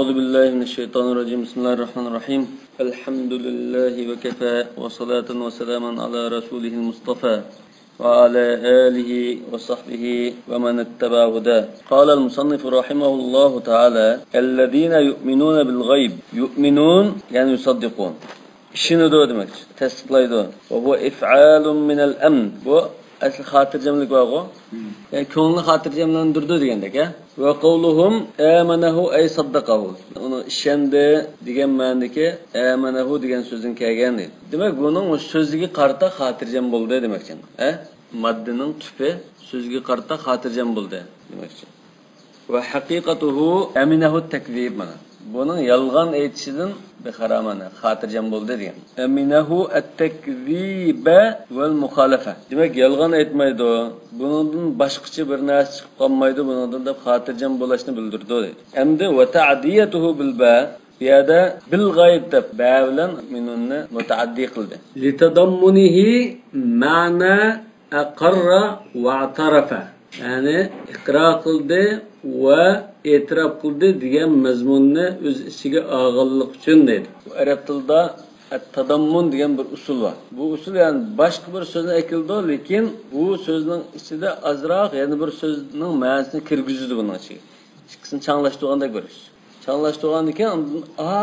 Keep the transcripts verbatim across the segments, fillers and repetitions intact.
أعوذ بالله من الشيطان الرجيم. بسم الله الرحمن الرحيم. الحمد لله وكفى، وصلاة وسلاما على رسوله المصطفى، وعلى آله وصحبه ومن اتبع هداه. قال المصنف رحمه الله تعالى: الذين يؤمنون بالغيب. يؤمنون، يعني يصدقون. ئىشىنىدۇ دېمەكچى، تەستىقلايدۇ. وهو إفعال من الأمن. بۇ ئەسلى خاتىرجەملىك بارغۇ. يەنى كۆڭلىنى خاتىرجەملەندۈرىدۇ دېگەندەك، ھە؟ وقولهم آمنه أي صدقه. ئۇنى ئىشەندى دېگەن مەنىدىكى آمنه دېگەن سۆزدىن كەلگەن دەيدۇ. دېمەك، بۇنىڭ سۆزىگە قارىتا خاتىرجەم بولدى دېمەكچى. ھە؟ ماددىنىڭ تۈپى سۆزىگە قارىتا خاتىرجەم بولدى دېمەكچى. وحقيقته أمنه التكذيب، مانا. بۇنىڭ يالغان ئېيتىشىدىن بىخارا، مانا، خاتىرجەم بولدى دېگەن. أمنه التكذيب والمخالفة. دېمەك، يالغان ئېيتمايدۇ. بۇنىڭدىن باشقىچە بىر نەرسە چىقىپ قالمايدۇ بۇنىڭدىن دەپ خاتىرجەم بولۇشنى بىلدۈرىدۇ دەيدۇ. ئەمدى وتعديته بالباء. بۇ يەردە بالغيب دەپ بە بىلەن مىنۇننى مۇتەئەددى قىلدى. لتضمنه معنى أقر واعترف، يەنى ئىقرار قىلدى ۋە ئېتىراپ قىلدى دېگەن مەزمۇننى ئۆز ئىچىگە ئالغانلىقى ئۈچۈن دەيدۇ. بۇ ئەرەب تىلىدا ئەت-تاداممۇن دېگەن بىر ئۇسۇل بار. بۇ ئۇسۇل، يەنى، باشقا بىر سۆزنى ئەكېلىدۇ، لېكىن بۇ سۆزنىڭ ئىچىدە ئازراق يەنە بىر سۆزنىڭ مەنىسىنى كىرگۈزىدۇ بۇنىڭ ئىچىگە. ئىككىسىنى چاڭلاشتۇرغاندەك بىر ئىش. چاڭلاشتۇرغاندىن كېيىن ئاندىن، ئا،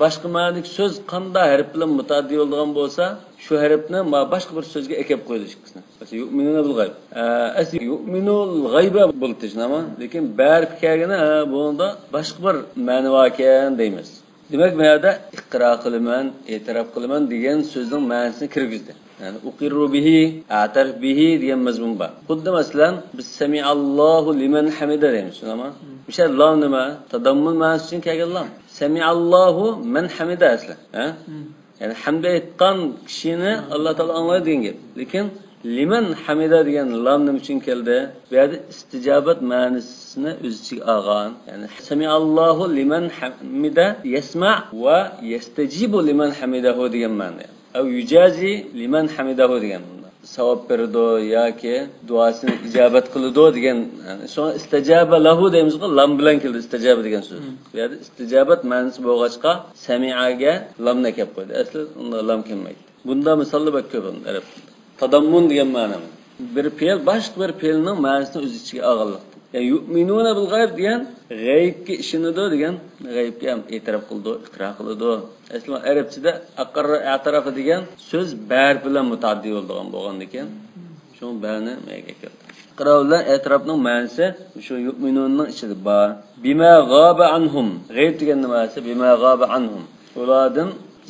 باشقا مەنىدىكى سۆز قانداق ھەرپ بىلەن مۇتەئەددى بولىدىغان بولسا، شۇ ھەرپنى ما باشقا بىر سۆزگە ئەكەپ قويىدۇ ئىككىسىنى. مەسىلەن، يۇئمىنۇنە بىل غەيب. ئە، ئەسلى يۇئمىنۇل غەيبە بولۇپتۇ شۇنداقمۇ؟ لېكىن بەرىپ كەلگىنى، ھە، بۇنىڭدا باشقا بىر مەنە باركەن دەيمىز. دېمەك، بۇ يەردە ئىقرار قىلىمەن، ئېتىراپ قىلىمەن دېگەن سۆزنىڭ مەنىسىنى كىرگۈزدى. يەنى، ئۇقىررۇ بىھى، ئەتەرىف بىھى دېگەن مەزمۇن بار. خۇددى مەسىلەن، بىز سەمىئاللاھۇ لىمەن ھەمىدە دەيمىز، شۇنداقمۇ؟ مم. مۇشۇ لام نېمە؟ تاداممۇن مەنىسى ئۈچۈن كەلگەن لام. سەمىئاللاھۇ مەن ھەمىدە ئەسلى. ھە؟ مم. يەنى، ھەمدە ئېيتقان كىشىنى ئاللا تائالا ئاڭلايدۇ دېگەن گەپ. لېكىن، لىمەن ھەمىدە دېگەن لام نېمە ئۈچۈن كەلدى؟ بۇ يەردە ئىستىجابەت مەنىسىنى ئۆز ئىچىگە ئالغان. يەنى، سەمىئاللاھۇ لىمەن ھەمىدە يەسمەئ ۋە يەستەجىبۇ لىمەن ھەمىدەھۇ دېگەن مەنە. ئەۋ يۇجازى لىمەن ھەمىدەھۇ دېگەن. ساۋاب بېرىدۇ ياكى دۇئاسىنى ئىجابەت قىلىدۇ دېگەن. يەنى شۇڭا ئىستەجابە لەھۇ دەيمىزغۇ، لام بىلەن كېلىدۇ ئىستىجابە دېگەن سۆز. مم. بۇ يەردە ئىستىجابەت مەنىسى بولغاچقا، سەمىئەگە لامنى ئەكەپ قويدى. ئەسلى ئۇندا لام كەلمەيدۇ. بۇندا مىساللار بەك كۆپ ئەرەب تىلىدا. تاداممۇن دېگەن مەنە. بىر پېئىل باشقا بىر پېئىلنىڭ مەنىسىنى ئۆز ئىچىگە ئالغانلىقتىن. يەنى يۇئمىنۇنە بىل غەيب دېگەن غەيىبكە ئىشىنىدۇ دېگەن، غەيبكە ھەم ئېتىراپ قىلىدۇ، ئىقرار قىلىدۇ. ئەسلى ئەرەبچىدە ئەقەررە ئەتەرەفە دېگەن سۆز بەرىپ بىلەن مۇتەئەددى بولىدىغان بولغاندىكىن، شۇڭا بەنى مەگە كەلدى. ئىقرار بىلەن ئېتىراپنىڭ مەنىسى شۇ يۇئمىنۇننىڭ ئىچىدە بار. بىما غابە ئەنھۇم. غەيب دېگەن نېمە دېسە، بىما غابە ئەنھۇم. ئۇلاردىن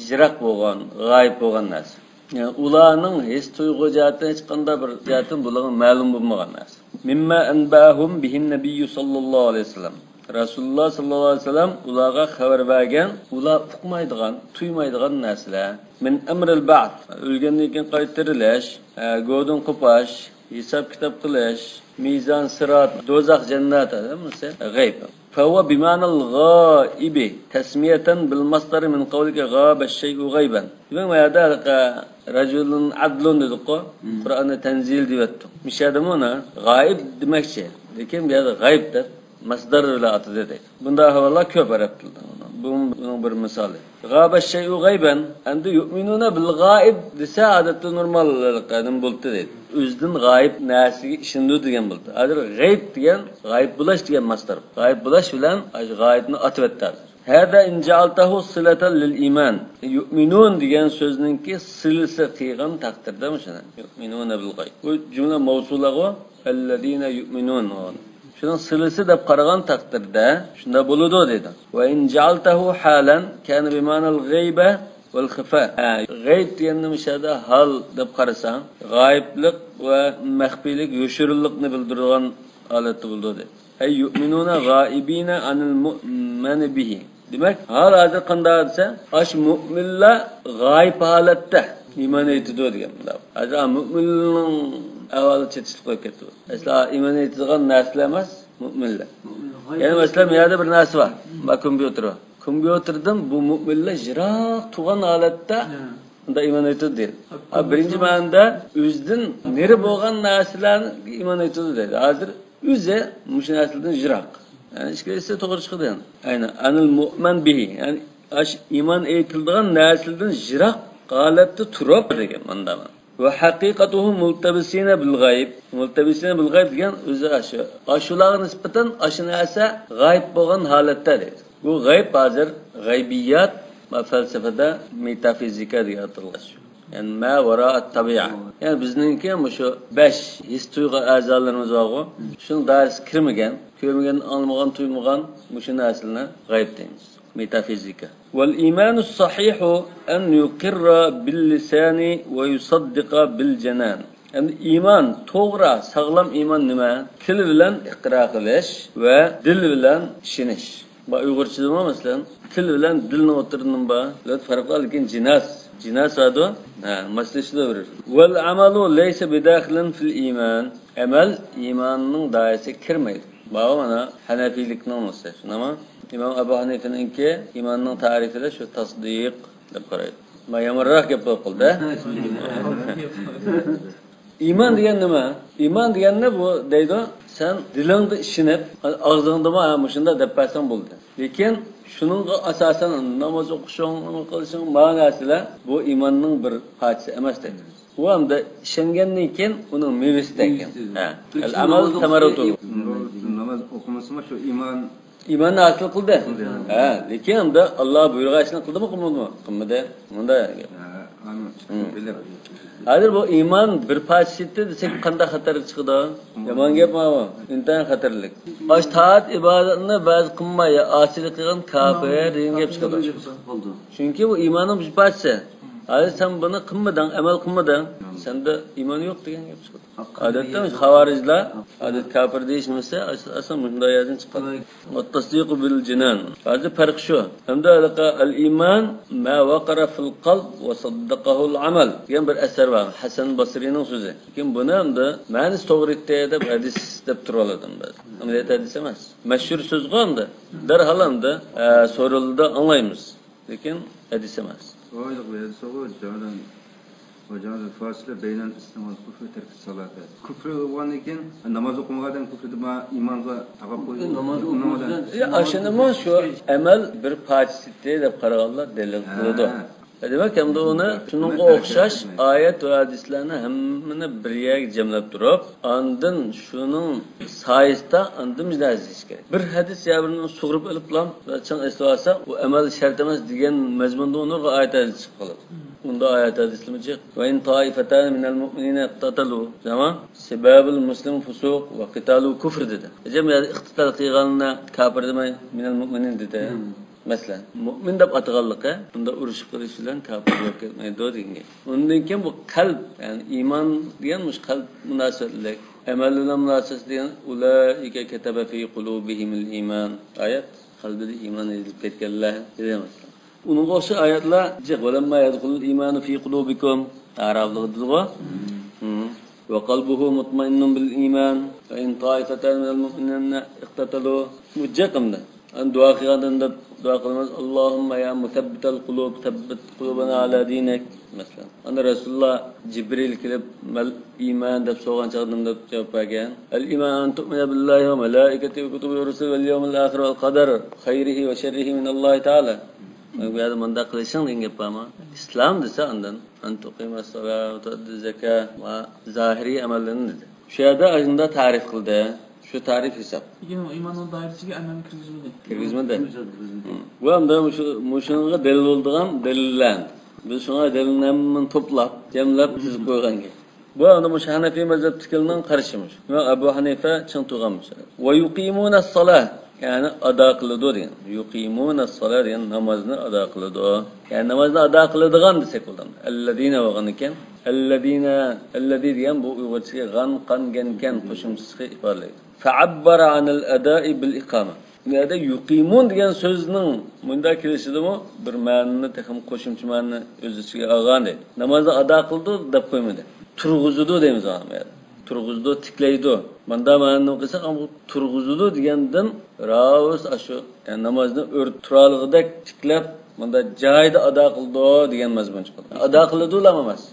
يىراق بولغان، غايىب بولغان نەرسە. يەنى ئۇلارنىڭ ھېس تۇيغۇ جەھەتتىن ھېچقانداق بىر جەھەتتىن بۇلارغا مەلۇم بولمىغان نەرسە. مىمما ئەنبەئەھۇم بىھىن نەبىييۇ ساللاللاھۇ ئەلەيھى ۋەسەللەم. رەسۇلۇللا ساللاللاھۇ ئەلەيھى ۋەسەللەم ئۇلارغا خەۋەر بەرگەن، ئۇلار ئۇقمايدىغان، تۇيمايدىغان نەرسىلەر. مىن ئەمرىل بەئس، ئۆلگەندىن كېيىن قايتۇرۇلۇش، ئە، گۆدىن قوپاش، ھېساب-كىتاب قىلىش، مىزان، سىرات، دوزاخ، جەننەت، ھەممىسى غەيب. فەھۇۋە بىمەنەل غائىبى تەسمىيەتەن بىل مەسدەرى مىن قەۋلىكە غابەش شەيئۇ غەيبەن. دېمەك، ما يەردە ھېلىقى رەجۇلۇن ئەدلۇن دېدۇققۇ، مم. قۇرئاندا تەنزىل دېۋەتتۇق. مۇشۇ يەردىمۇ ئۇنى غائىب دېمەكچى، لېكىن بۇ يەردە غەيب دەپ مەسدەر بىلەن ئاتىدى دەيدۇ. بۇنداق ئەھۋاللار كۆپ ئەرەب تىلىدا. بۇ، بۇنىڭ بىر مىسالى. غابە شەيئۇ غەيبەن. ئەمدى يۇئمىنۇنە بىل غائىب دېسە، ئادەتتە نورمال نېمە بولدى دەيدۇ. ئۆزىدىن غايىب نەرسىگە ئىشىنىدۇ دېگەن بولدى. ھازىر غەيب دېگەن، غايىب بولاش دېگەن مەسدەر. غايىب بولاش بىلەن ئاشۇ غائىبنى ئاتىۋەتتى ھازىر. ھەزا ئىن جەئەلتەھۇ سىلەتەن لىل ئىمان. يۇئمىنۇن دېگەن سۆزنىڭكى سىلىسى قىلغان تەقدىردە مۇشۇنى. يۇئمىنۇنە بىل غەيب. بۇ جۈملە مەۋسۇلىغۇ. ئەللەزىنە يۇئمىنۇن. شۇنىڭ سىلىسى دەپ قارىغان تەقدىردە شۇنداق بولىدۇ دەيدۇ. ۋە ئىن جەئەلتەھۇ ھالەن كانە بىمەنەل غەيبە ۋەل خىفا. ھە، غەيب دېگەننى مۇشۇ يەردە ھال دەپ قارىساڭ، غايىبلىق ۋە مەخپىيلىك، يوشۇرۇنلۇقنى بىلدۈرىدىغان ھالەتتە بولىدۇ دەيدۇ. ئەي يۇئمىنۇنە غائىبىنە ئەنىل مۇئمىنى بىھى. دېمەك، ھال ھازىر قانداق دېسە، ئاشۇ مۆمىنلەر غايىب ھالەتتە ئىمان ئېيتىدۇ دېگەن. ھازىر مۆمىننىڭ ئەھۋالى چېتىشلىق بولۇپ كەتتى. ئەسلى ئىمان ئېيتىدىغان نەرسىلەر ئەمەس، مۆمىنلەر. مۆمىن غايىب. يەنى مەسىلەن، بۇ يەردە بىر نەرسە بار. ما كومپيۇتېر بار. كومپيۇتېردىن بۇ مۆمىنلەر يىراق تۇرغان ھالەتتە ھە. ئۇندا ئىمان ئېيتىدۇ دەيدۇ. ھە، ھا، بىرىنچى مەنىدە ئۆزىدىن نېرى بولغان نەرسىلەرگە ئىمان ئېيتىدۇ دەيدۇ. ھازىر ئۆزى مۇشۇ نەرسىلەردىن يىراق. يەنى ئىككىلىسى توغرا چىقىدۇ يەنى. ئەينى، ئەنىل مۇئمەن بىھى. يەنى ئاش ئىمان ئېيتىلىدىغان نەرسىلەردىن يىراق ھالەتتە تۇرۇپ دېگەن مۇندا. ۋە ھەقىقەتۇھۇ مۇلتەبىسىنە بىل غەيب. مۇلتەبىسىنە بىل غەيب دېگەن ئۆزى ئاشۇ. ئاشۇلارغا نىسبەتەن ئاشۇ نەرسە غەيب بولغان ھالەتتە دەيدۇ. بۇ غەيب ھازىر غەيبىيات ۋە فەلسەپىدە مېتافىزىكا دېگەن ئاتالغان شۇ. يەنى ما ۋارائەت تەبىئە. يەنى بىزنىڭكى مۇشۇ بەش ھېس تۇيغۇ ئەزالىرىمىز بارغۇ، شۇنىڭ دائىرىسىگە كىرمىگەن، كۆرمىگەن، ئاڭلىمىغان، تۇيمىغان مۇشۇ نەرسىلەرنى غەيب دەيمىز. مېتافىزىكا. ۋەل ئىمانۇس سەھىھۇ ئەن يۇقىررا بىل لىسانى ۋە يۇسەددىقا بىل جەنان. ئەمدى ئىمان، توغرا، ساغلام ئىمان نېمە؟ تىل بىلەن ئىقرار قىلىش ۋە دىل بىلەن ئىشىنىش. بۇ ئۇيغۇرچىدىمۇ، مەسىلەن، تىل بىلەن دىلنىڭ ئوتتۇرىدىمۇ بار. دۆلەت پەرقى بار، لېكىن جىناس، جىناس بارىدۇ. ھە، ماسلىشىدۇ بىر. ۋەل ئەمەلۇ لەيسە بىداخىلىن فىل ئىمان. ئەمەل ئىماننىڭ دائىرىسىگە كىرمەيدۇ. بۇ مانا ھەنەفىيلىكنىڭ مۇسى. شۇنداقمۇ؟ ئىمام ئەبۇ ھەنىفىنىڭكى ئىماننىڭ تەرىپىدە شۇ تەسدىق دەپ قارايدۇ. ما يامانراق گەپ بولۇپ قالدى. ئىمان دېگەن نېمە؟ ئىمان دېگەننى بۇ دەيدۇ، سەن دىلىڭدا ئىشىنىپ، ئاغزىڭدىمۇ ھە مۇشۇنداق دەپ بەرسەڭ بولدى. لېكىن شۇنىڭغا ئاساسەن ناماز ئوقۇشۇڭ، نېمە قىلىشىڭ، مانا نەرسىلەر بۇ ئىماننىڭ بىر پارچىسى ئەمەس دەيدۇ. ئۇ ئەمدى ئىشەنگەندىن كېيىن ئۇنىڭ مېۋىسى ئىكەن. ھە. ئەل ئەمەل سەمەرەتۇ. ناماز ئوقۇمىسىمۇ شۇ ئىمان. ئىماننى ھاسىل قىلدى. قىلدى، ھە. ھە، لېكىن ئەمدى ئاللا بۇيرۇغان ئىشنى قىلدىمۇ، قىلمىدىمۇ؟ قىلمىدى. مۇنداق. ھە، ئانى بىلىپ. ھازىر بۇ ئىمان بىر پارچىسى دېسەك، قانداق خەتەرلىك چىقىدۇ؟ يامان گەپ ماۋۇ. ئىنتايىن خەتەرلىك. ئاش تائەت ئىبادەتنى بەزى قىلماي، ئاسىيلىق قىلغان كاپىر دېگەن گەپ چىقىدۇ. چۈنكى بۇ ئىماننىڭ بىر پارچىسى. ھازىر سەن بۇنى قىلمىدىڭ، ئەمەل قىلمىدىڭ، سەندە ئىمان يوق دېگەن گەپ چىقىدۇ. ئادەتتە خاۋارىجلار، ئادەت كاپىر دېيىش مەسىلە ئاساسەن مۇشۇنداق يەردىن چىققان. ۋەتتەسدىقۇ بىل جىنان. ھازىر پەرق شۇ. ھەمدە ھېلىقى ئەل ئىمان ما ۋەقەرە فىل قەلب ۋە سەددەقەھۇل ئەمەل دېگەن بىر ئەسەر بار. ھەسەن بەسرىنىڭ سۆزى. لېكىن بۇنى ئەمدى مەنىسى توغرا ئىدى دەپ ھەدىس دەپ تۇرۇۋالىدۇ بەزى. ئەمەلىيەتتە ھەدىس ئەمەس. مەشھۇر سۆزغۇ ئەمدى. دەرھال ئەمدى، ئە، سورىلىدۇ، ئاڭلايمىز. لېكىن ھەدىس ئەمەس. ئايلىق بىر ھەدىس بار، جەئەلەل، ۋە جەئەلەل فاسىلە بەينەل ئىسلام ۋەل كۇفرى تەركىس سالات. كۇفر بولغانىكەن، ناماز ئوقۇمىغاندىن كۇفر دېما ئىمانغا تاقاپ قويۇپ، ناماز ئوقۇمىغاندىن. يا، ئاشۇنىمۇ شۇ ئەمەل بىر پارچىسى دەپ قارىغانلار دەلىل قىلىدۇ. ھە. دېمەك، ئەمدى ئۇنى شۇنىڭغا ئوخشاش ئايەت ۋە ھەدىسلەرنى ھەممىنى بىر يەرگە جەملەپ تۇرۇپ، ئاندىن شۇنىڭ سايىسىدا ئاندىن بىر نەرسە ئىش كېرەك. بىر ھەدىس يا بىرنى سۇغۇرۇپ ئېلىپلا، چىڭ ئېسىۋالسا، ئۇ ئەمەل شەرت ئەمەس دېگەن مەزمۇندا ئۇنىڭغا ئايەت ھەدىس چىقىپ قالىدۇ. ئۇندا ئايەت ھەدىسلىمۇ جىق. ۋە ئىن تائىفەتانى مىنەل مۇئمىنىنە ئىقتەتەلۇ. تامام. سىبابۇل مۇسلىم فۇسۇق ۋە قىتالۇ كۇفر دېدى. ئەجەب يا ئىقتىتال قىلغاننى كاپىر دېمەي، مىنەل مۇئمىنىن دېدى. مەسىلەن، مۇئمىن دەپ ئاتىغانلىقى، بۇندا ئۇرۇشۇپ قېلىش بىلەن كاپىر بولۇپ كەتمەيدۇ دېگەن گەپ. ئۇندىن كېيىن بۇ قەلب، يەنى ئىمان دېگەن مۇشۇ قەلب مۇناسىۋەتلىك. ئەمەل بىلەن مۇناسىۋەتلىك دېگەن، ئۇلائىكە كەتەبە فى قۇلۇبىھىمۇل ئىمان. ئايەت، قەلبىدە ئىمان يېزىلىپ كەتكەنلەر دېگەن مەسىلە. ئۇنىڭغا ئوخشاش ئايەتلەر جىق. ۋەلەمما يەدخۇلۇل ئىمانۇ فى قۇلۇبىكۇم. ئەئرافلىقىدا دېدىغۇ. ۋە قەلبۇھۇ مۇتمەئىننۇن بىل ئىمان. ۋە ئىن تائىفەتانى مىنەل مۇئمىنىنە ئىقتەتەلۇ. بۇ جىق ئەمدى. ئەنە دۇئا قىلغاندا دەپ دۇئا قىلىمىز، ئاللاھۇممە يا مۇسەببىتەل قۇلۇب، سەببىت قۇلۇبەنا ئەلا دىنىك، مەسىلەن. ئەنە رەسۇلۇللا جىبرىل كېلىپ، مەل ئىمان دەپ سورىغان چاغدا نېمە دەپ جاۋاب بەرگەن؟ ئەل ئىمان ئەن تۇئمىنە بىللاھى ۋە مەلائىكەتىھى ۋە كۇتۇبىھى ۋە رۇسۇلىھى ۋەل يەۋمىل ئاخىر ۋەل قەدەر خەيرىھى ۋە شەررىھى مىنەللاھى تائالا. بۇ يەردە مۇنداق قىلىشىڭ دېگەن گەپ بارمۇ؟ ئىسلام دېسە ئاندىن، ئەن تۇقىمەس سالا ۋە تۇئەددى زەكا ۋە زاھىرىي ئەمەللەرنى دېدى. شۇ يەردە ئاشۇنداق تەرىپ قىلدى. شۇ تەرىپ ھېساب. لېكىن ئۇ ئىماننىڭ دائىرىسىگە ئەمەلنى كىرگۈزمىدى. كىرگۈزمىدى. كىرگۈزمىدى. ھىم. بۇ ئەمدى مۇشۇ، مۇشۇنىڭغا دەلىل بولىدىغان دەلىللەر. بىز شۇڭا دەلىلنى ھەممىنى توپلاپ، جەملەپ، تىزىپ قويغان گەپ. بۇ ئەمدى مۇشۇ ھەنەفىي مەزھەپتىكىلەرنىڭ قارىشى مۇشۇ. ئىمام ئەبۇ ھەنىفە چىڭ تۇرغان مۇشۇ. ۋە يۇقىمۇنەس سالا، يەنى ئادا قىلىدۇ دېگەن. يۇقىمۇنەس سالا دېگەن نامازنى ئادا قىلىدۇ. يەنى نامازنى ئادا قىلىدىغان دېسەك بولىدۇ. ئەللەزىنە بولغان ئىكەن. ئەللەزىنە، ئەللەزى دېگەن بۇ ئۇيغۇرچىغا غان، قان، گەن، كەن قوشۇمچىسىغا ئىپادىلەيدۇ. فەئەببەرە ئەنىل ئەدائى بىل ئىقامە. بۇ يەردە يۇقىمۇن دېگەن سۆزنىڭ مۇنداق كېلىشىدىمۇ بىر مەنىنى تېخىمۇ قوشۇمچە مەنىنى ئۆز ئىچىگە ئالغان دەيدۇ. نامازنى ئادا قىلىدۇ دەپ قويمىدى. تۇرغۇزىدۇ دەيمىز ئاڭا بۇ يەردە. تۇرغۇزىدۇ، تىكلەيدۇ. مۇنداق مەنىنى قىلساق، ئەمما بۇ تۇرغۇزىدۇ دېگەندىن راۋۇس ئاشۇ، يەنى نامازنى ئۆرە تۇرالىغۇدەك تىكلەپ، مۇنداق جايىدا ئادا قىلىدۇ دېگەن مەزمۇن چىقىدۇ. ئادا قىلىدۇلام ئەمەس.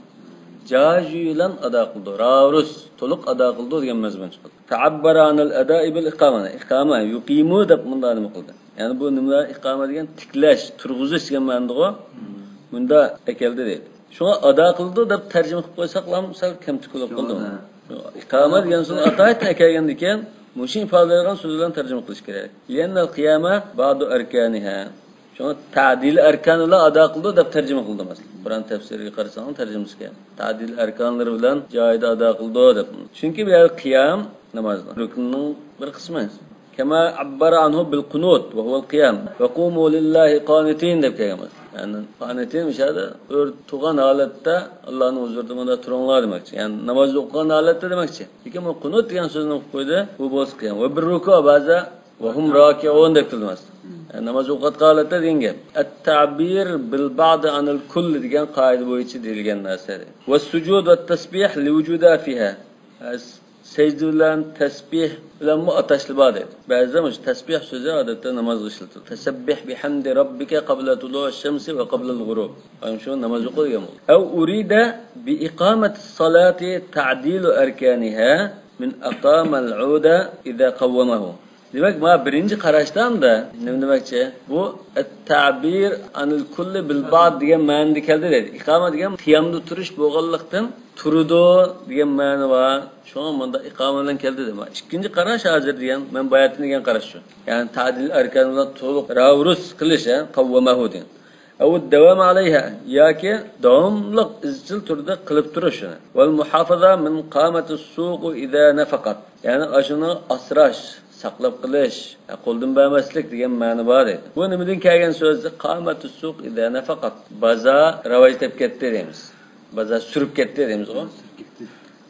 جاجۇ بىلەن ئادا قىلىدۇ. راۋرۇس، تولۇق ئادا قىلىدۇ دېگەن مەزمۇن چىقىدۇ. تعبر عن الأداء بالإقامة. ئىقامە، يۇقىمۇ دەپ مۇنداق نېمە قىلدى. يەنى بۇ نېمە ئىقامە دېگەن تىكلەش، تۇرغۇزۇش دېگەن مەنىدىغۇ. مۇندا ئەكەلدى دەيدۇ. شۇڭا ئادا قىلىدۇ دەپ تەرجىمە قىلىپ قويساقلام سەل كەمتۈك بولۇپ قالدىمۇ؟ شۇڭا. ئىقامە دېگەن سۆزنى ئاتايىتىن ئەكەلگەندىكىن مۇشۇنى ئىپادىلەيدىغان سۆز بىلەن تەرجىمە قىلىش كېرەك. لأن القيام بعض أركانها. شۇڭا تەدىل ئەركان بىلەن ئادا قىلىدۇ دەپ تەرجىمە قىلدىم مەسىلەن. قۇرئان تەپسىرىگە قارىساڭ تەرجىمىسىگە. تەدىل ئەركانلىرى بىلەن جايىدا ئادا قىلىدۇ دەپ. چۈنكى بۇ يەردە قىيام نامازنىڭ رۇكنىنىڭ بىر قىسمى. كما عبر عنه بالقنوت وهو القيام. وقوموا لله قانتين دەپ كەلگەن. يەنى قانتين مۇشۇ يەردە ئۆرە تۇرغان ھالەتتە ئاللانىڭ ھۇزۇرىدا مۇنداق تۇرۇڭلار دېمەكچى. يەنى ناماز ئوقۇغان ھالەتتە دېمەكچى. لېكىن بۇ قۇنۇت دېگەن سۆزنى قويدى. بۇ بولسا قىيام. وبالركوع بعضا وهم راكعون دەپ كېلىدۇ مەسىلەن. يەنى ناماز ئوقۇۋاتقان ھالەتتە دېگەن گەپ. التعبير بالبعض عن الكل دېگەن قائىدە بويىچە دېيىلگەن نەرسە. والسجود والتسبيح لوجودا فيها. سەجدە بىلەن تەسبىھ بىلەنمۇ ئاتاشلىق بار دەيدۇ. بەزىدە مۇشۇ تەسبىھ سۆزى ئادەتتە نامازغا ئىشلىتىلىدۇ. فسبح بحمد ربك قبل طلوع الشمس وقبل الغروب. ئانا شۇ ناماز ئوقۇ دېگەن بولىدۇ. أو أريد بإقامة الصلاة تعديل أركانها من أقام العود إذا قومه. دېمەك، مانا بىرىنچى قاراشتا ئەمدى نېمە دېمەكچى؟ بۇ التعبير عن الكل بالبعض دېگەن مەنىدە كەلدى دەيدۇ. ئىقامە دېگەن قىيامدا تۇرۇش بولغانلىقتىن، تۇرىدۇ دېگەن مەنە بار. شۇڭا مۇنداق ئىقامە بىلەن كەلدى دەيدۇ. ئىككىنچى قاراش ھازىر دېگەن، مەن باياتىن دېگەن قاراش شۇ. يەنى تەدىل ئەركان بىلەن تولۇق راۋرۇس قىلىش، ھە، قومه دېگەن. أو الدوام عليها، ياكى داۋاملىق ئىزچىل تۈردە قىلىپ تۇرۇش شۇنى. والمحافظة من قامت السوق إذا نفقت. يەنى ئاشۇنى ئاسراش، ساقلاپ قېلىش، قولدىن بەرمەسلىك دېگەن مەنە بار دەيدۇ. بۇ نېمىدىن كەلگەن سۆز؟ قامت السوق إذا نفقت. بازار راۋاج تېپىپ كەتتى دەيمىز. بازار سۈرۈپ كەتتى دەيمىزغۇ.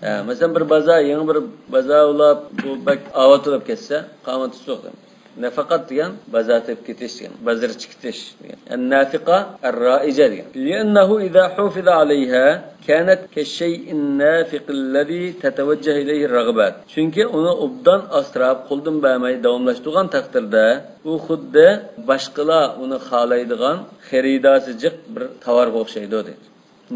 ھە، مەسىلەن، بىر بازار، يېڭى بىر بازار بولۇپ، بۇ بەك ئاۋات بولۇپ كەتسە، قامت السوق دەيمىز. نەفەقەت دېگەن بازار تېپىپ كېتىش دېگەن، بازىرچە كېتىش دېگەن. النافقة الرائجة دېگەن. لأنه إذا حوفظ عليها كانت كالشيء النافق الذي تتوجه إليه الرغبات. چۈنكى ئۇنى ئوبدان ئاسراپ، قولدىن بەرمەي داۋاملاشتۇرغان تەقدىردە، ئۇ خۇددى باشقىلار ئۇنى خالايدىغان خېرىدارى جىق بىر تاۋارغا ئوخشايدۇ دەيدۇ.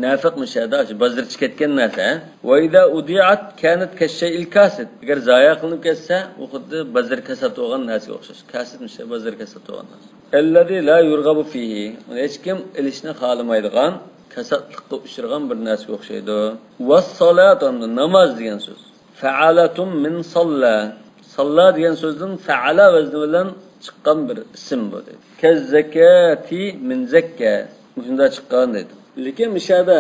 نەفىق مۇشۇ يەردە، شۇ بازىرچە كەتكەن نەرسە. وإذا أضيعت كانت كالشيء الكاسد. ئەگەر زايە قىلىنىپ كەتسە، ئۇ خۇددى بازىرچە ساتىۋالغان نەرسىگە ئوخشاش. كاسىد مۇشۇ بازىرچە ساتىۋالغان نەرسە. الذي لا يرغب فيه. ئۇنى ھېچكىم ئېلىشنى خالىمايدىغان، كاساتلىققا ئۇچرىغان بىر نەرسىگە ئوخشايدۇ. والصلاة، ئەمدى ناماز دېگەن سۆز. فعلة من صلى. صلى دېگەن سۆزدىن فعلة ۋەزنى بىلەن چىققان بىر ئىسىم بۇ دەيدۇ. كالزكاة من زكى. مۇشۇنداق چىققان دەيدۇ. لېكىن مۇشۇ يەردە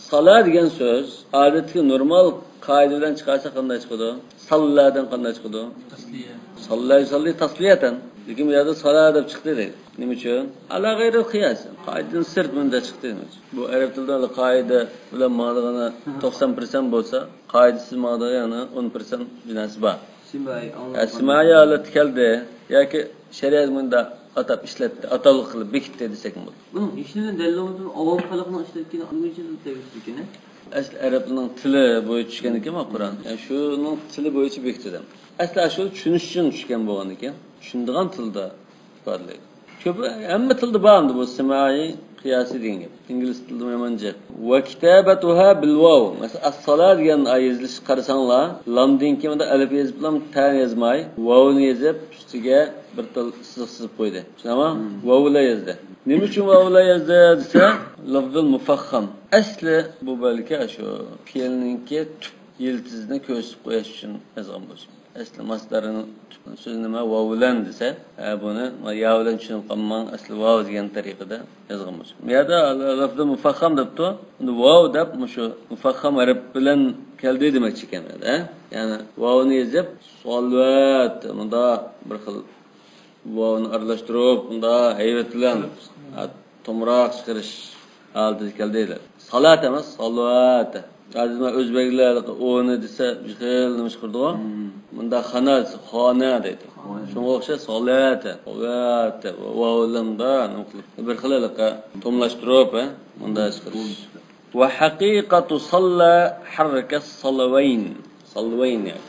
صلا دېگەن سۆز ئادەتتىكى نورمال قائىدە بىلەن چىقارسا قانداق چىقىدۇ؟ ساللادىن قانداق چىقىدۇ؟ تەسلىيە. ساللا يۇساللى تەسلىيەتەن. لېكىن بۇ يەردە سالا دەپ چىقتى دەيدۇ. نېمە ئۈچۈن؟ ئالا غەيرىل قىياس. قائىدىدىن سىرت مۇنداق چىقتى دېمەكچى. بۇ ئەرەب تىلىدا قائىدە بىلەن ماڭىدىغىنى توقسان پىرسەنت بولسا، قائىدىسىز ماڭىدىغىنى ئۇن پىرسەنت بىناسى بار. سىمائىي. ئە، سىمائىي ھالەتتە كەلدى ياكى شەرىئەت مۇنداق ئاتاپ ئىشلەتتى، ئاتالغۇ قىلىپ بېكىتتى دېسەكمۇ بولىدۇ. بۇنىڭ ھېچنېمە دەلىلىڭىز بار؟ ئاۋام خەلقنىڭ ئىشلەتكىنى ئۇنىڭ ئۈچۈن تەگىشلىكىنى. ئەسلى ئەرەبنىڭ تىلى بويىچە چۈشكەن ئىكەن قۇرئان. يەنى شۇنىڭ تىلى بويىچە بېكىتىلدى. ئەسلى شۇ چۈشىنىش ئۈچۈن چۈشكەن بولغاندىكىن، چۈشىنىدىغان تىلدا ئىپادىلەيدۇ. كۆپ، ھەممە تىلدا بار ئەمدى بۇ سىمائىي، قىياسىي دېگەن گەپ. ئىنگلىز تىلىدىمۇ يامان جىق. وكتابتها بالواو. مەسىلەن، ئەسسالا دېگەن يېزىلىشىنى قارىساڭلار، لامدىن كېيىن ئەلىپ يېزىپلا تەنى يازماي، ۋاۋنى يېزىپ، ئۈستىگە بىر تال سىزىق سىزىپ قويدى. چۈشىنەمۇ؟ مم. ۋاۋلا يازدى. نېمە ئۈچۈن ۋاۋلا يازدى دېسە، لەفزۇل مۇفەخخەم. ئەسلى بۇ بەلكى شۇ پېئىلنىڭكى تۈپ يىلتىزىنى كۆرسىتىپ قويۇش ئۈچۈن يازغان بولسا. ئەسلى ماسدارنىڭ تۈپ سۆزى نېمە؟ ۋاۋ بىلەن دېسە، ھە، بۇنى يا بىلەن چۈشىنىپ قالماڭ، ئەسلى ۋاۋ دېگەن تەرىقىدە يازغان بولسا. بۇ يەردە لەفزۇ مۇفەخخەم دەپتۇ. ئەمدى ۋاۋ دەپ مۇشۇ مۇفەخخەم ھەرپ بىلەن كەلدى دېمەكچى ئىكەن، ھە؟ يەنى ۋاۋنى يېزىپ، سالۋەت، مۇنداق بىر خىل ۋاۋنى ئارىلاشتۇرۇپ، مۇنداق ھەيۋەت بىلەن، ھە، تومراق چىقىرىش ھالىتىگە كەلدى دەپ. سالات ئەمەس، سالۋات. ھازىر مەن ئۆزبەكلەر ئۇنى دېسە، بىر خىل نېمە چىقىرىدىغۇ؟ مم. مۇنداق خانا دېسە، خانە دەيدۇ. خانە. شۇنىڭغا ئوخشاش سالات، سالات، ۋاۋ بىلەن مۇنداق نېمە قىلىپ، بىر خىل ھېلىقى توملاشتۇرۇپ، ھە، مۇنداق چىقىرىش. وحقيقة صلى حرك الصلوين. سالۋەين يەنى.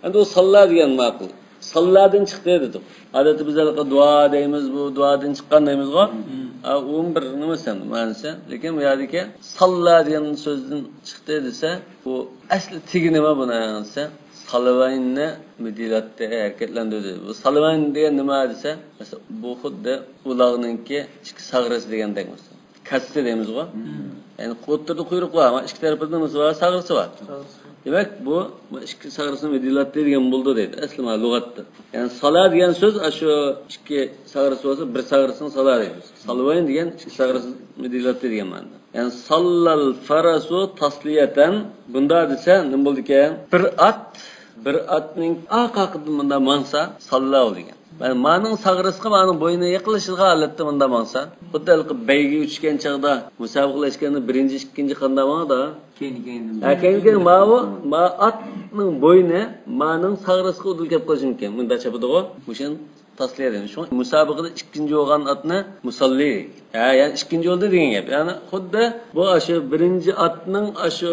ئەمدى ئۇ ساللا دېگەن ماقۇل. ساللادىن چىقتى دېدۇق. ئادەتتە بىز ھېلىقى دۇئا دەيمىز، بۇ دۇئادىن چىققان دەيمىزغۇ. مم. ئا، ئۇمۇ بىر نېمە سەن مەنىسى. لېكىن بۇ يەردىكى ساللا دېگەن سۆزدىن چىقتى دېسە، بۇ ئەسلى تېگى نېمە بۇنىڭ دېسە، سالىۋەينى مىدىلاتتى، ھەرىكەتلەندۈردى. بۇ سالىۋەينى دېگەن نېمە دېسە، مەسىلەن، بۇ خۇددى ئۇلاغنىڭكى ئىككى ساغرىسى دېگەندەك مەسىلەن. كاسسا دەيمىزغۇ؟ مم. يەنى ئوتتۇرىدا قۇيرۇق بار، ئەمما ئىككى تەرىپىدە نېمىسى بار؟ ساغرىسى بار. ساغرىسى. دېمەك، بۇ، بۇ ئىككى ساغرىسىنى مىدىلاتتى دېگەن بولىدۇ دەيدۇ. ئەسلى مانا لۇغەتتە. يەنى سالا دېگەن سۆز، ئاشۇ ئىككى ساغرىسى بولسا، بىر ساغرىسىنى سالا دەيمىز. سالىۋەين دېگەن ئىككى ساغرىسىنى مىدىلاتتى دېگەن مەنىدە. يەنى ساللال فەرەسۇ تاسلىيەتەن. بۇندا دېسە، نېمە بولىدىكەن؟ بىر ئات، بىر ئاتنىڭ ئارقا ئارقىدىن مۇندا ماڭسا، ساللا دېگەن. مانا، مانىڭ ساغرىسىغا، مانىڭ بوينى يېقىنلىشىدىغان ھالەتتە مۇندا ماڭسا، خۇددى ھېلىقى بەيگە ئۈچكەن چاغدا، مۇسابىقىلەشكەندە بىرىنچى، ئىككىنچى قانداق ماڭىدۇ؟ كېيىن، كېيىن. ھە، كېيىن، كېيىن ماۋۇ، ما ئاتنىڭ بوينى مانىڭ ساغرىسىغا ئۇدۇل كەپ قېلىشى مۇمكىن. مۇنداق چاپىدىغۇ، مۇشۇنى تاسلىيە دەيمىز. شۇڭا مۇسابىقىدە ئىككىنچى بولغان ئاتنى مۇساللى. ھە، يەنى ئىككىنچى بولدى دېگەن گەپ. يەنى خۇددى بۇ ئاشۇ بىرىنچى ئاتنىڭ ئاشۇ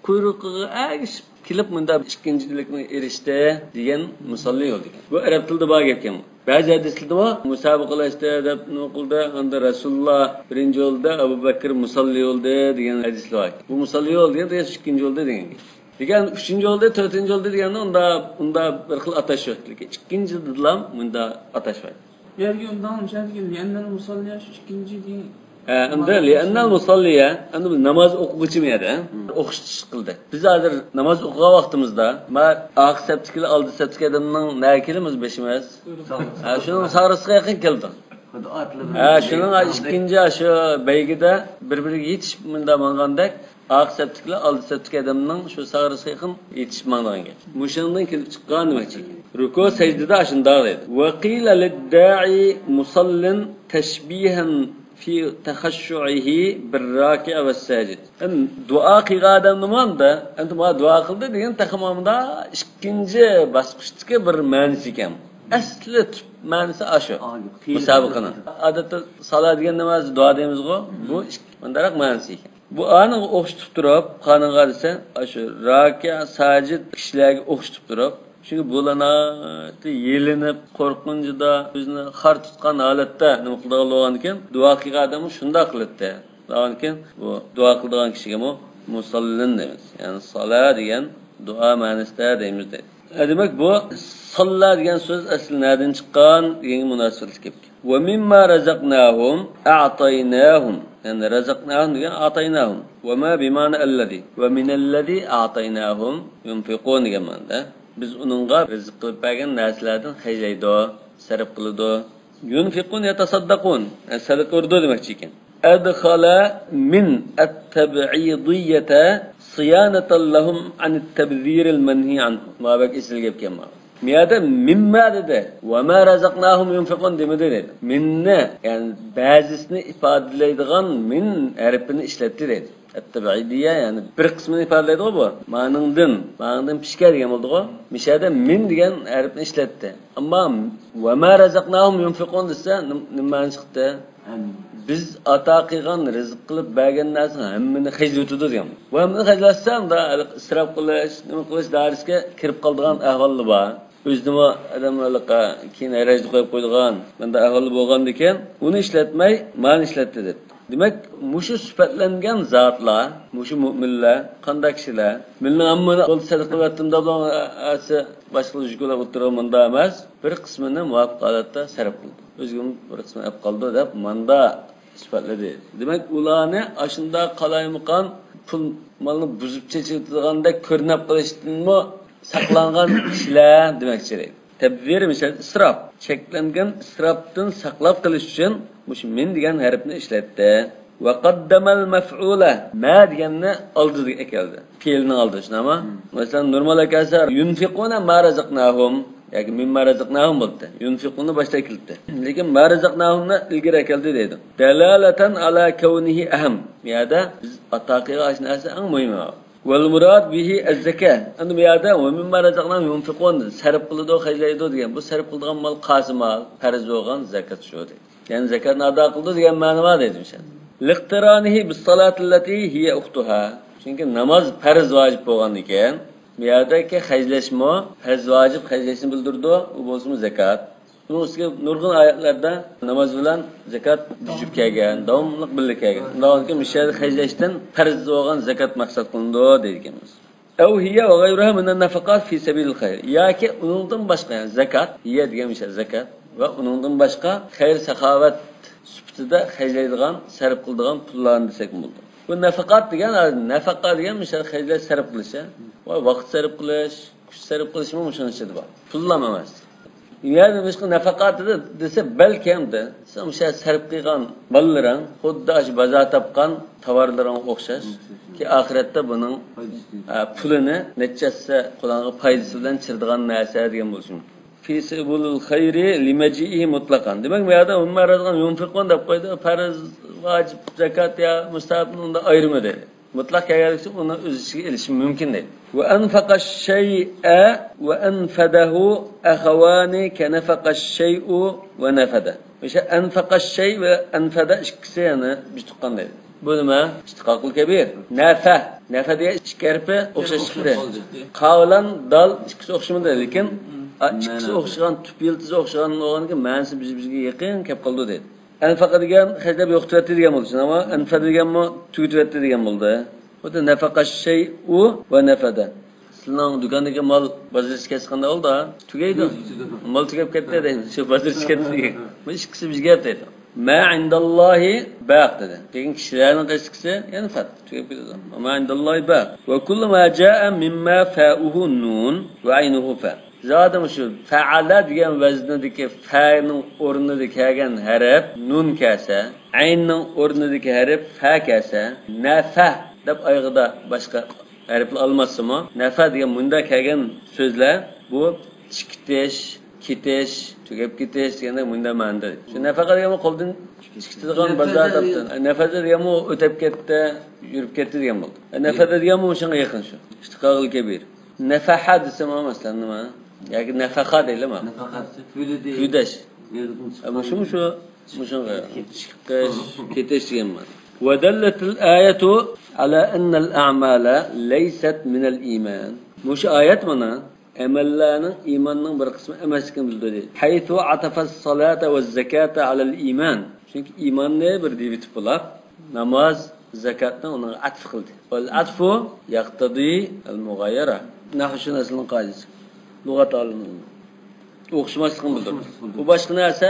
قۇيرۇقىغا ئەگىشىپ كېلىپ مۇنداق ئىككىنچىلىكنى ئېرىشتى دېگەن مۇساللى بولدى. بۇ ئەرەب تىلىدا بار گەپكەن. بەزى ھەدىسلەردە بار، مۇسابىقىلەشتى دەپ نېمە قىلدى، ئەمدى رەسۇلۇللا بىرىنچى بولدى، ئەبۇ بەكرى مۇساللى بولدى دېگەن ھەدىسلەر بار. بۇ مۇساللى بولدى دېگەن ئىككىنچى بولدى دېگەن گەپ. لېكىن ئۈچىنچى بولدى، تۆتىنچى بولدى دېگەندە ئۇندا، ئۇندا بىر خىل ئاتاش يوق. لېكىن ئىككىنچىدىلا مۇندا ئاتاش بار. بۇ يەرگە ئۇنداق نېمىشەدىكى لىئەننەل مۇساللىيە شۇ ئىككىنچى دېگەن. ھە، ئەمدى لىئەننەل مۇساللىيە، ئەمدى بۇ ناماز ئوقۇغۇچى بۇ يەردە، ھە؟ مم. ئوخشىتىش قىلدى. بىز ھازىر ناماز ئوقۇغان ۋاقتىمىزدا، ما ئارقا سەپتىكىلەر ئالدى سەپتىكى ئادەمنىڭ نەگە كېلىمىز بېشىمىز؟ ھە، شۇنىڭ ساغرىسىغا يېقىن كېلىدۇ. ھە، شۇنىڭ ئىككىنچى شۇ بەيگىدە بىر-بىرىگە يېتىشىپ مۇندا ماڭغاندەك، ئارقا سەپتىكىلەر ئالدى سەپتىكى ئادەمنىڭ شۇ ساغرىسىغا يېقىن يېتىشىپ ماڭىدىغان گەپ. مۇشۇنىڭدىن كېلىپ چىققان دېمەكچى. رۇكۇ سەجدىدە ئاشۇنداق دەيدۇ. وقيل للداعي مصل تشبيها في تخشعه بالراكع والساجد. ئەم، دۇئا قىلغان ئادەمنىمۇ ئەمدى، ئەمدى مانا دۇئا قىلدى دېگەن تېخىمۇ ئەمدى ئىككىنچى باسقۇچتىكى بىر مەنىسى ئىكەن. ئەسلى تۈپ مەنىسى ئاشۇ. مۇسابىقىنىڭ. ئادەتتە سالا دېگەن نېمە؟ دۇئا دەيمىزغۇ؟ بۇ ئىككى، مۇنداق مەنىسى ئىكەن. بۇ ئانىڭغا ئوخشىتىپ تۇرۇپ، قانىغا دېسە، ئاشۇ راكىئ، ساجىد كىشىلەرگە ئوخشىتىپ تۇرۇپ، چۈنكى بۇلار ناھايىتى يېلىنىپ، قورقۇنچىدا، ئۆزىنى خار تۇتقان ھالەتتە نېمە قىلىدىغان بولغاندىكىن، دۇئا قىلغان ئادەممۇ شۇنداق قىلاتتى. شۇنداقكەن، بۇ دۇئا قىلىدىغان كىشىگىمۇ مۇساللىن دەيمىز. يەنى سالا دېگەن دۇئا مەنىسىدە دەيمىز دەيدۇ. ئە، دېمەك، بۇ ساللا دېگەن سۆز ئەسلى نەدىن چىققان دېگەنگە مۇناسىۋەتلىك گەپ. ومما رزقناهم أعطيناهم. يەنى رزقناهم دېگەن أعطيناهم. وما بمعنى الذي. ومن الذي أعطيناهم ينفقون دېگەن مەنىدە. بىز ئۇنىڭغا رىزىق قىلىپ بەرگەن نەرسىلەردىن خەجلەيدۇ، سەرپ قىلىدۇ. ينفقون يتصدقون. يەنى سەدىقە ئۇرىدۇ دېمەكچى ئىكەن. أدخل من التبعيضية صيانة لهم عن التبذير المنهي عنه. مانا بەك ئېسىل گەپكەن مانا. مۇ يەردە مما دېدى. وما رزقناهم ينفقون دېمىدى دەيدۇ. مىننى، يەنى بەزىسىنى ئىپادىلەيدىغان مىن ھەرپىنى ئىشلەتتى دەيدۇ. ئەتتەبئىدىيە، يەنى بىر قىسمىنى ئىپادىلەيدىغۇ بۇ. مانىڭدىن، مانىڭدىن پىشكە دېگەن بولدىغۇ. مۇشۇ يەردە مىن دېگەن ھەرپنى ئىشلەتتى. ئەمما ۋەما رەزەقناھۇم يۇنفىقۇن دېسە، نېم-، نېمە مەنە چىقتى؟ ھەممە. بىز ئاتا قىلغان، رىزىق قىلىپ بەرگەن نەرسىنىڭ ھەممىنى خەجلىۋېتىدۇ دېگەن. بۇ ھەممىنى خەجلەتسە، ئۇندا ئىسراپ قىلىش، نېمە قىلىش دائىرىسىگە كىرىپ قالىدىغان ئەھۋاللا بار. ئۆزىنىمۇ ئادەم ھېلىقى كېيىن ھەرەجدە قويۇپ قويىدىغان مۇنداق ئەھۋالدا بولغاندىكىن، ئۇنى ئىشلەتمەي، مانى ئىشلەتتى دەپتۇ. دېمەك، مۇشۇ سۈپەتلەنگەن زاتلار، مۇشۇ مۆمىنلەر قانداق كىشىلەر؟ مىلنىڭ ھەممىنى بولدى سەدىقە قىلىۋەتتىم دەپ، ئەتىسى باشقىلار يۈگۈرۈپ ئولتۇرغان مۇنداق ئەمەس. بىر قىسمىنى مۇۋاپىق ھالەتتە سەرپ قىلىدۇ. ئۆزىگىمۇ بىر قىسمىنى ئېلىپ قالىدۇ دەپ، ماندا سۈپەتلىدى. دېمەك، ئۇلارنى ئاشۇنداق قالايمىقان پۇل مالنى بۇزۇپ چېچىۋېتىدىغاندەك كۆرۈنۈپ قېلىشتىنمۇ ساقلانغان كىشىلەر دېمەكچى. تەبزىر، مىسال، ئىسراپ. چەكلەنگەن ئىسراپتىن ساقلاپ قېلىش ئۈچۈن مۇشۇ مىن دېگەن ھەرپنى ئىشلەتتى. ۋە قەددەمەل مەفئۇلە. مە دېگەننى ئالدىغا ئەكەلدى. پېئىلنىڭ ئالدىغا، شۇنداقمۇ؟ مەسىلەن، نورمال ئەكەلسە، يۇنفىقۇنە ما رەزەقناھۇم ياكى مىمما رەزەقناھۇم بولاتتى. يۇنفىقۇنى باشتا ئەكېلىپتى. لېكىن ما رەزەقناھۇمنى ئىلگىرى ئەكەلدى دەيدۇ. دەلالەتەن ئالا كەۋنىھى ئەھەم. بۇ يەردە بىز ئاتا قىلغان نەرسە ئەڭ مۇھىم. ۋەل مۇراد بىھى ئەززەكە. ئەمدى بۇ يەردە ۋە مىمما رەزەقناھۇم يۇنفىقۇن، سەرپ قىلىدۇ، خەجلەيدۇ دېگەن. بۇ سەرپ قىلىدىغان مال قايسى مال؟ پەرز بولغان زاكات شۇ دەيدۇ. يەنى زاكاتنى ئادا قىلىدۇ دېگەن مەنە بار دەيدۇ مۇشۇ. لاقتىرانىھى بىسسالاتىللەتى ھىيە ئۇختۇھا. چۈنكى ناماز پەرز ۋاجىپ بولغاندىكىن، بۇ يەردىكى خەجلەشمۇ پەرز ۋاجىپ خەجلەشنى بىلدۈرىدۇ، ئۇ بولسىمۇ زاكات. ئۇنىڭ ئۈستىگە نۇرغۇن ئايەتلەردە ناماز بىلەن زاكات جۈپ كەلگەن، داۋاملىق بىللە كەلگەن. شۇنداق بولغاندىكىن، مۇشۇ يەردە خەجلەشتىن پەرز بولغان زاكات مەقسەت قىلىنىدۇ دەيدىكەنمىز. ئەۋ ھىيە ۋە غەيرۇھا مىنەن نەفەقات فى سەبىلىل خەير. ياكى ئۇنىڭدىن باشقا، يەنى زاكات، ھىيە دېگەن مۇشۇ زاكات ۋە ئۇنىڭدىن باشقا خەير ساخاۋەت سۈپىتىدە خەجلەيدىغان، سەرپ قىلىدىغان پۇللارنى دېسەكمۇ بولىدۇ. بۇ نەفەقات دېگەن، نەفەقا دېگەن مۇشۇ خەجلەش، سەرپ قىلىش، ۋە ۋاقىت سەرپ قىلىش، كۈچ سەرپ قىلىشمۇ مۇشۇنىڭ ئىچىدە بار. پۇللام ئەمەس. يەنى باشقا نەپەقات دېسە، بەلكىم دە، سەن مۇشۇ سەرپ قىلغان ماللىرىڭ خۇددى ئاشۇ بازار تاپقان تاۋارلىرىڭغا ئوخشاش. كى ئاخىرەتتە بۇنىڭ، ئە، پۇلىنى نەچچە ھەسسە قولۇڭغا پايدىسى بىلەن چىرىدىغان نەرسە دېگەن بولۇشى مۇمكىن. فى سەبىلىل خەيرى لىمەجىئىھى مۇتلەقەن. دېمەك، بۇ يەردە ئۇممە رازىغان يۇنفىقۇن دەپ قويدى. پەرز، ۋاجىپ، زاكات يا مۇستەھەبنى ئۇندا ئايرىمىدى. مۇتلەق كەلگەنلىكى ئۈچۈن ئۇنى ئۆز ئىچىگە ئېلىشى مۇمكىن دەيدۇ. ۋە ئەنفەقە شەيئە ۋە ئەنفەدەھۇ ئەخەۋانى كەنەفەقە شەيئۇ ۋە نەفەدە. ئۆشە ئەنفەقە شەي ۋە ئەنفەدە ئىككىسى يەنە بىر تۇغقان دەيدۇ. بۇ نېمە؟ ئىشتىقاقۇل كەبىر. نەفە. نەفە دېگەن ئىككى ھەرپى ئوخشاش چىقتى. قا بىلەن دال ئىككىسى ئوخشىمىدى، لېكىن، ئا، ئىككىسى ئوخشىغان، تۈپ يىلتىزى ئوخشىغان بولغاندىكىن مەنىسى بىر-بىرىگە يېقىن كەپ قالىدۇ دەيدۇ. ئەنفەقە دېگەن خەجلەپ يوقىتىۋەتتى دېگەن بولىدۇ. شۇنداقمۇ؟ ئەنفەدە دېگەنمۇ تۈگىتىۋەتتى دېگەن بولدى. خۇددى نەفەقە شەيئۇ ۋە نەفەدە. سىلىنىڭ دۇكاندىكى مال بازارچە كەتسە قانداق بولىدۇ؟ تۈگەيدۇ. مال تۈگەپ كەتتى دەيدۇ. شۇ بازارچە كەتتى دېگەن. بۇ ئىككىسى بىر گەپ دەيدۇ. ما ئىنداللاھى باق دېدى. لېكىن كىشىلەرنىڭ قېشىدىكىسى يەنە فەت تۈگەپ كېتىدۇ. ما ئىنداللاھى باق. ۋە كۇللۇ ما جاءە مىمما فاؤۇھۇ نۇن ۋە ئەينۇھۇ فە. زادى مۇشۇ فەئەلە دېگەن ۋەزنىدىكى فەنىڭ ئورنىدا كەلگەن ھەرپ نۇن كەلسە، ئەيننىڭ ئورنىدىكى ھەرپ فە كەلسە، نەفە دەپ ئايىغىدا باشقا ھەرپلەر ئالماشسىمۇ، نەفە دېگەن مۇندا كەلگەن سۆزلەر بۇ چىقىتىش، كېتىش، تۈگەپ كېتىش دېگەندەك مۇندا مەنىدە. شۇ نەفەقە دېگەنمۇ قولدىن چىقىتىدىغان بازار تاپتى. نەفەزە دېگەنمۇ ئۆتەپ كەتتى، يۈرۈپ كەتتى دېگەن بولدى. نەفەزە دېگەنمۇ شۇنىڭغا يېقىن شۇ. ئىشتىقاقىل كەبىر. نەفەھە دېسەم، مەسىلەن، نېمە؟ ياكى نەفەخا دەيلىما؟ نەفەخا دېسە، پۈۋلىدى. پۈۋلەش. يېرىدىن چىققان. مۇشۇ، مۇشۇ، مۇشۇ چىقىش، كېتىش دېگەن مەنە. ودلت الآية على أن الأعمال ليست من الإيمان. مۇشۇ ئايەت مانا ئەمەللەرنىڭ ئىماننىڭ بىر قىسمى ئەمەسلىكىنى بىلدۈردى. حيث عطف الصلاة والزكاة على الإيمان. چۈنكى ئىماننى بىر دېيىۋېتىپ بولاپ، ناماز، زاكاتنى ئۇنىڭغا ئەتپ قىلدى. والعطف يقتضي المغايرة. نەھۋشۇناسلارنىڭ قائىدىسى. لۇغەت ئالىملىرىنىڭ. ئوخشىماسلىقنى بىلدۈرىدۇ. بۇ باشقا نەرسە،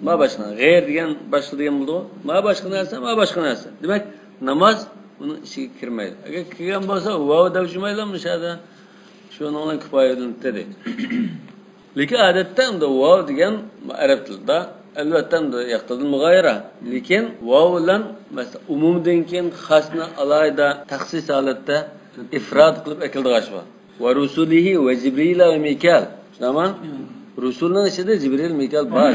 ما باشقا. غەير دېگەن باشقا دېگەن بولىدۇ. ما باشقا نەرسە، ما باشقا نەرسە. دېمەك، ناماز بۇنىڭ ئىچىگە كىرمەيدۇ. ئەگەر كىرگەن بولسا، ۋاۋ دەپ جۈمەيلەن مۇشۇ يەردە. شۇنىڭ بىلەن كۇپايىلىنىپ دېدى. لېكىن ئادەتتە ئەمدى ۋاۋ دېگەن ئەرەب تىلىدا، ئەلۋەتتە، ئەمدى يەقتەدىل مۇغايىرە. لېكىن ۋاۋ بىلەن، مەسىلەن، ئومۇمدىن كېيىن خاسنى ئالاھىدە تەخسىس ھالەتتە ئىفراد قىلىپ ئەكېلىدىغان ئىش بار. ۋە رۇسۇلىھى ۋە جىبرىل ۋە مىكال. شۇنداقمۇ؟ رۇسۇلنىڭ ئىچىدە جىبرىل، مىكال بار.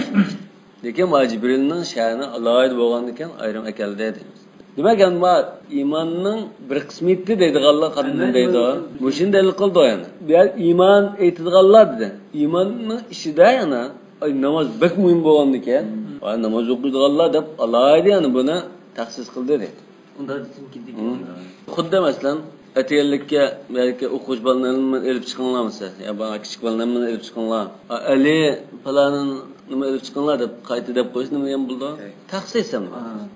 لېكىن ما جىبرىلنىڭ شەنى ئالاھىدە بولغاندىكىن ئايرىم ئەكەلدى دەيمىز. دېمەك، يەنى ما ئىماننىڭ بىر قىسمى ئىدى دەيدىغانلار قانداق دەيدۇ؟ مۇشۇنى دەلىل قىلدى يەنە. بۇ يەر ئىمان ئېيتىدىغانلار دېدى. ئىماننىڭ ئىچىدە يەنە، ئاي، ناماز بەك مۇھىم بولغاندىكىن، ئاي، ناماز ئوقۇيدىغانلار دەپ ئالاھىدە يەنە بۇنى تەخسىس قىلدى دەيدۇ. ئۇنداق دېسەم كىمدىكى؟ خۇددى مەسىلەن، ئەتىگەنلىككە ياكى ئوقۇغۇچى بالىنى ھەممىنى ئېلىپ چىقىڭلار مەسىلەن، يا بۇ كىچىك بالىنى ھەممىنى ئېلىپ چىقىڭلار. ئا، ئەلى پالانىنى نېمە ئېلىپ چىقىڭلار دەپ قايتا دەپ قويۇش نېمە دېگەن بولىدۇ؟ تەخسىس ھەم.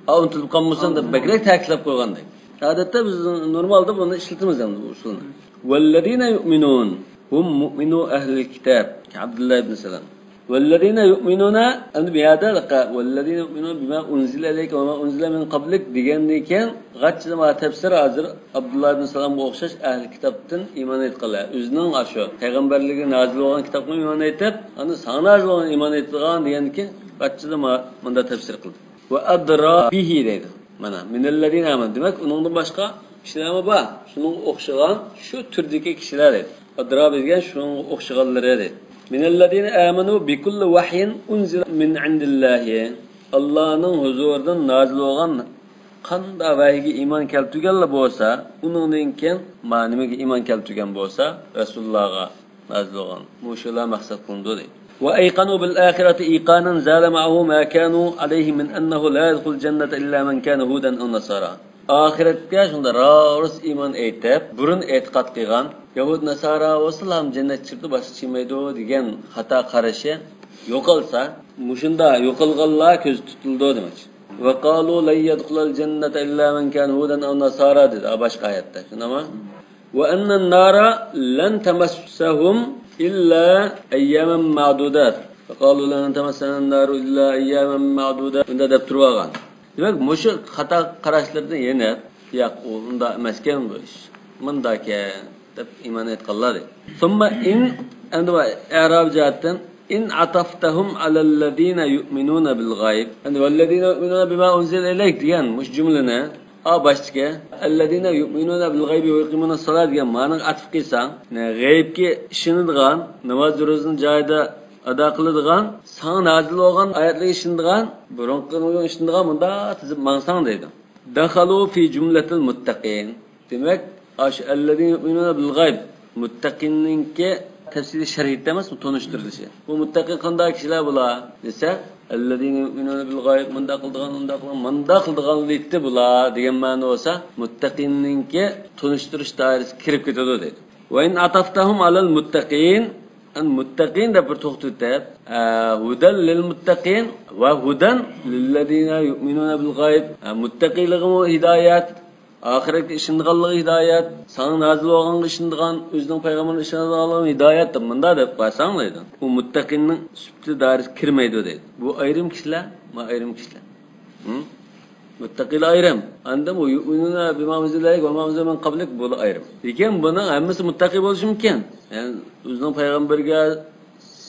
ئا، ئۇنتۇلۇپ قالمىسۇن دەپ بەكرەك تەكىتلەپ قويغاندەك. ئادەتتە بىز نورمالدا بۇنى ئىشلىتىمىز ئەمدى بۇ ئۇسۇلنى. ۋەللەزىنە يۇئمىنۇن ھۇم مۇئمىنۇ ئەھلىل كىتاب. ئابدۇللا ئىبن سالام. ۋەللەزىنە يۇئمىنۇنە، ئەمدى بۇ يەردە ۋەللەزىنە يۇئمىنۇنە بىما ئۇنزىلە ئەلەيكە ۋەما ئۇنزىلە مىن قابلىك دېگەندىن كېيىن، غاچچىدا ما تەپسىر ھازىر ئابدۇللا ئىبن سالامغا ئوخشاش ئەھلى كىتابتىن ئىمان ئېيتقانلار. ئۆزىنىڭ ئاشۇ پەيغەمبەرلىكى نازىل بولغان كىتابقا ئىمان ئېيتىپ، ئاندىن ساڭا نازىل بولغان ئىمان ئېيتىدىغان دېگەندىن كېيىن، غاچچىدا ما، مۇندا تەپسىر قىلدى. ۋە ئەدرا بىھى دەيدۇ. مانا، مىنەللەزىنە ئامەنۇ. دېمەك، ئۇنىڭدىن باشقا كىشىلەرمۇ بار. شۇنىڭغا ئوخشىغان، شۇ تۈردىكى كىشىلەر دەيدۇ. ئەدرا دېگەن شۇنىڭغا ئوخشىغانلىرى دەيدۇ. مىنەللەزىنە ئامەنۇ بىكۇللى ۋەھيىن ئۇنزىلە مىن ئىندىللاھى. ئاللانىڭ ھۇزۇرىدىن نازىل بولغان قانداق ۋەھىيگە ئىمان كەلتۈرگەنلا بولسا، ئۇنىڭدىن كېيىن ما نېمىگە ئىمان كەلتۈرگەن بولسا، رەسۇللارغا نازىل بولغان مۇشۇلار مەقسەت قىلىنىدۇ دەيدۇ. ۋە ئەيقەنۇ بىل ئاخىرەتى ئىقانەن زالە مەئەھۇ ما كانۇ ئەلەيھى مىن ئەننەھۇ لا يەدخۇلۇل جەننەتە ئىللا مەن كانە ھۇدەن ئەۋ ناسارا. ئاخىرەتكە شۇنداق راۋۇرۇس ئىمان ئېيتىپ، بۇرۇن ئېتىقاد قىلغان، يەھۇد ناسارا بولسىلا جەننەتكە كىرىدۇ، باشقا كىرمەيدۇ دېگەن خاتا قارىشى يوقالسا، مۇشۇنداق يوقالغانلار كۆزدە تۇتۇلىدۇ دېمەكچى. «وقالوا لن يدخل الجنة إلا من كان هودا أو نصارى» دېدى، ھە، باشقا ئايەتتە. شۇنداقمۇ؟ «وأن النار لن تمسهم إلا أياما معدودات. فقالوا لن تمسنا النار إلا أياما معدودات.» بۇنداق دەپ تۇرۇۋالغان. دېمەك، مۇشۇ خاتا قاراشلىرىنى يېنىپ، «ياق، ئۇ ئۇنداق ئەمەسكەن بۇ ئىش. مۇنداكەن» دەپ ئىمان ئېيتقانلار دەيدۇ. ثم إن، ئەمدى بۇ ئەراب جەھەتتىن، «إن عطفتهم على الذين يؤمنون بالغيب». ئەمدى «والذين يؤمنون بما أنزل إليك» دېگەن مۇشۇ جۈملىنى، ئا، باشتىكى «الذين يؤمنون بالغيب ويقيمون الصلاة» دېگەن مانىغا ئاتىپ قىلساڭ، يەنى غەيىبكە ئىشىنىدىغان، ناماز روزىنى جايىدا ئادا قىلىدىغان، ساڭا نازىل بولغان ئايەتلەرگە ئىشىنىدىغان، بۇرۇنقىغا ئىشىنىدىغان، مۇنداق تىزىپ ماڭساڭ دەيدۇ. «دخلوا في جملة المتقين». دېمەك، ئاشۇ «الذين يؤمنون بالغيب» مۇتتەقىننىڭكى تەپسىلىي شەرھى ئەمەسمۇ، تونۇشتۇرۇلۇشى. بۇ مۇتتەقىن قانداق كىشىلەر بۇلار دېسە، «الذين يؤمنون بالغيب»، مۇنداق قىلىدىغان، ئۇنداق قىلىدىغان، مۇنداق قىلىدىغانلىقتا بۇلار دېگەن مەنە بولسا، مۇتتەقىننىڭكى تونۇشتۇرۇش دائىرىسىگە كىرىپ كېتىدۇ دەيدۇ. «وإن عطفتهم على المتقين»، يەنى مۇتتەقىن دەپ بىر توختىتىپ، «هدى للمتقين وهدى للذين يؤمنون بالغيب». ھە، مۇتتەقىنلىقىمۇ ھىدايەت، ئاخىرەتكە ئىشىنىدىغانلىقى ھىدايەت، ساڭا نازىل بولغانغا ئىشىنىدىغان، ئۆزىنىڭ پەيغەمبىرىگە ئىشىنىدىغانلىقى ھىدايەت دەپ مۇنداق دەپ قارىساڭ دەيدۇ. ئۇ مۇتتەقىننىڭ سۈپىتى دائىرىسىگە كىرمەيدۇ دەيدۇ. بۇ ئايرىم كىشىلەر، ما ئايرىم كىشىلەر. ھە؟ مۇتتەقىلەر ئايرىم. ئاندىن بۇ «يؤمنون بما أنزل إليك وما أنزل من قبلك» بۇلار ئايرىم. لېكىن بۇنىڭ ھەممىسى مۇتتەقى بولۇشى مۇمكىن. يەنى ئۆزىنىڭ پەيغەمبىرىگە،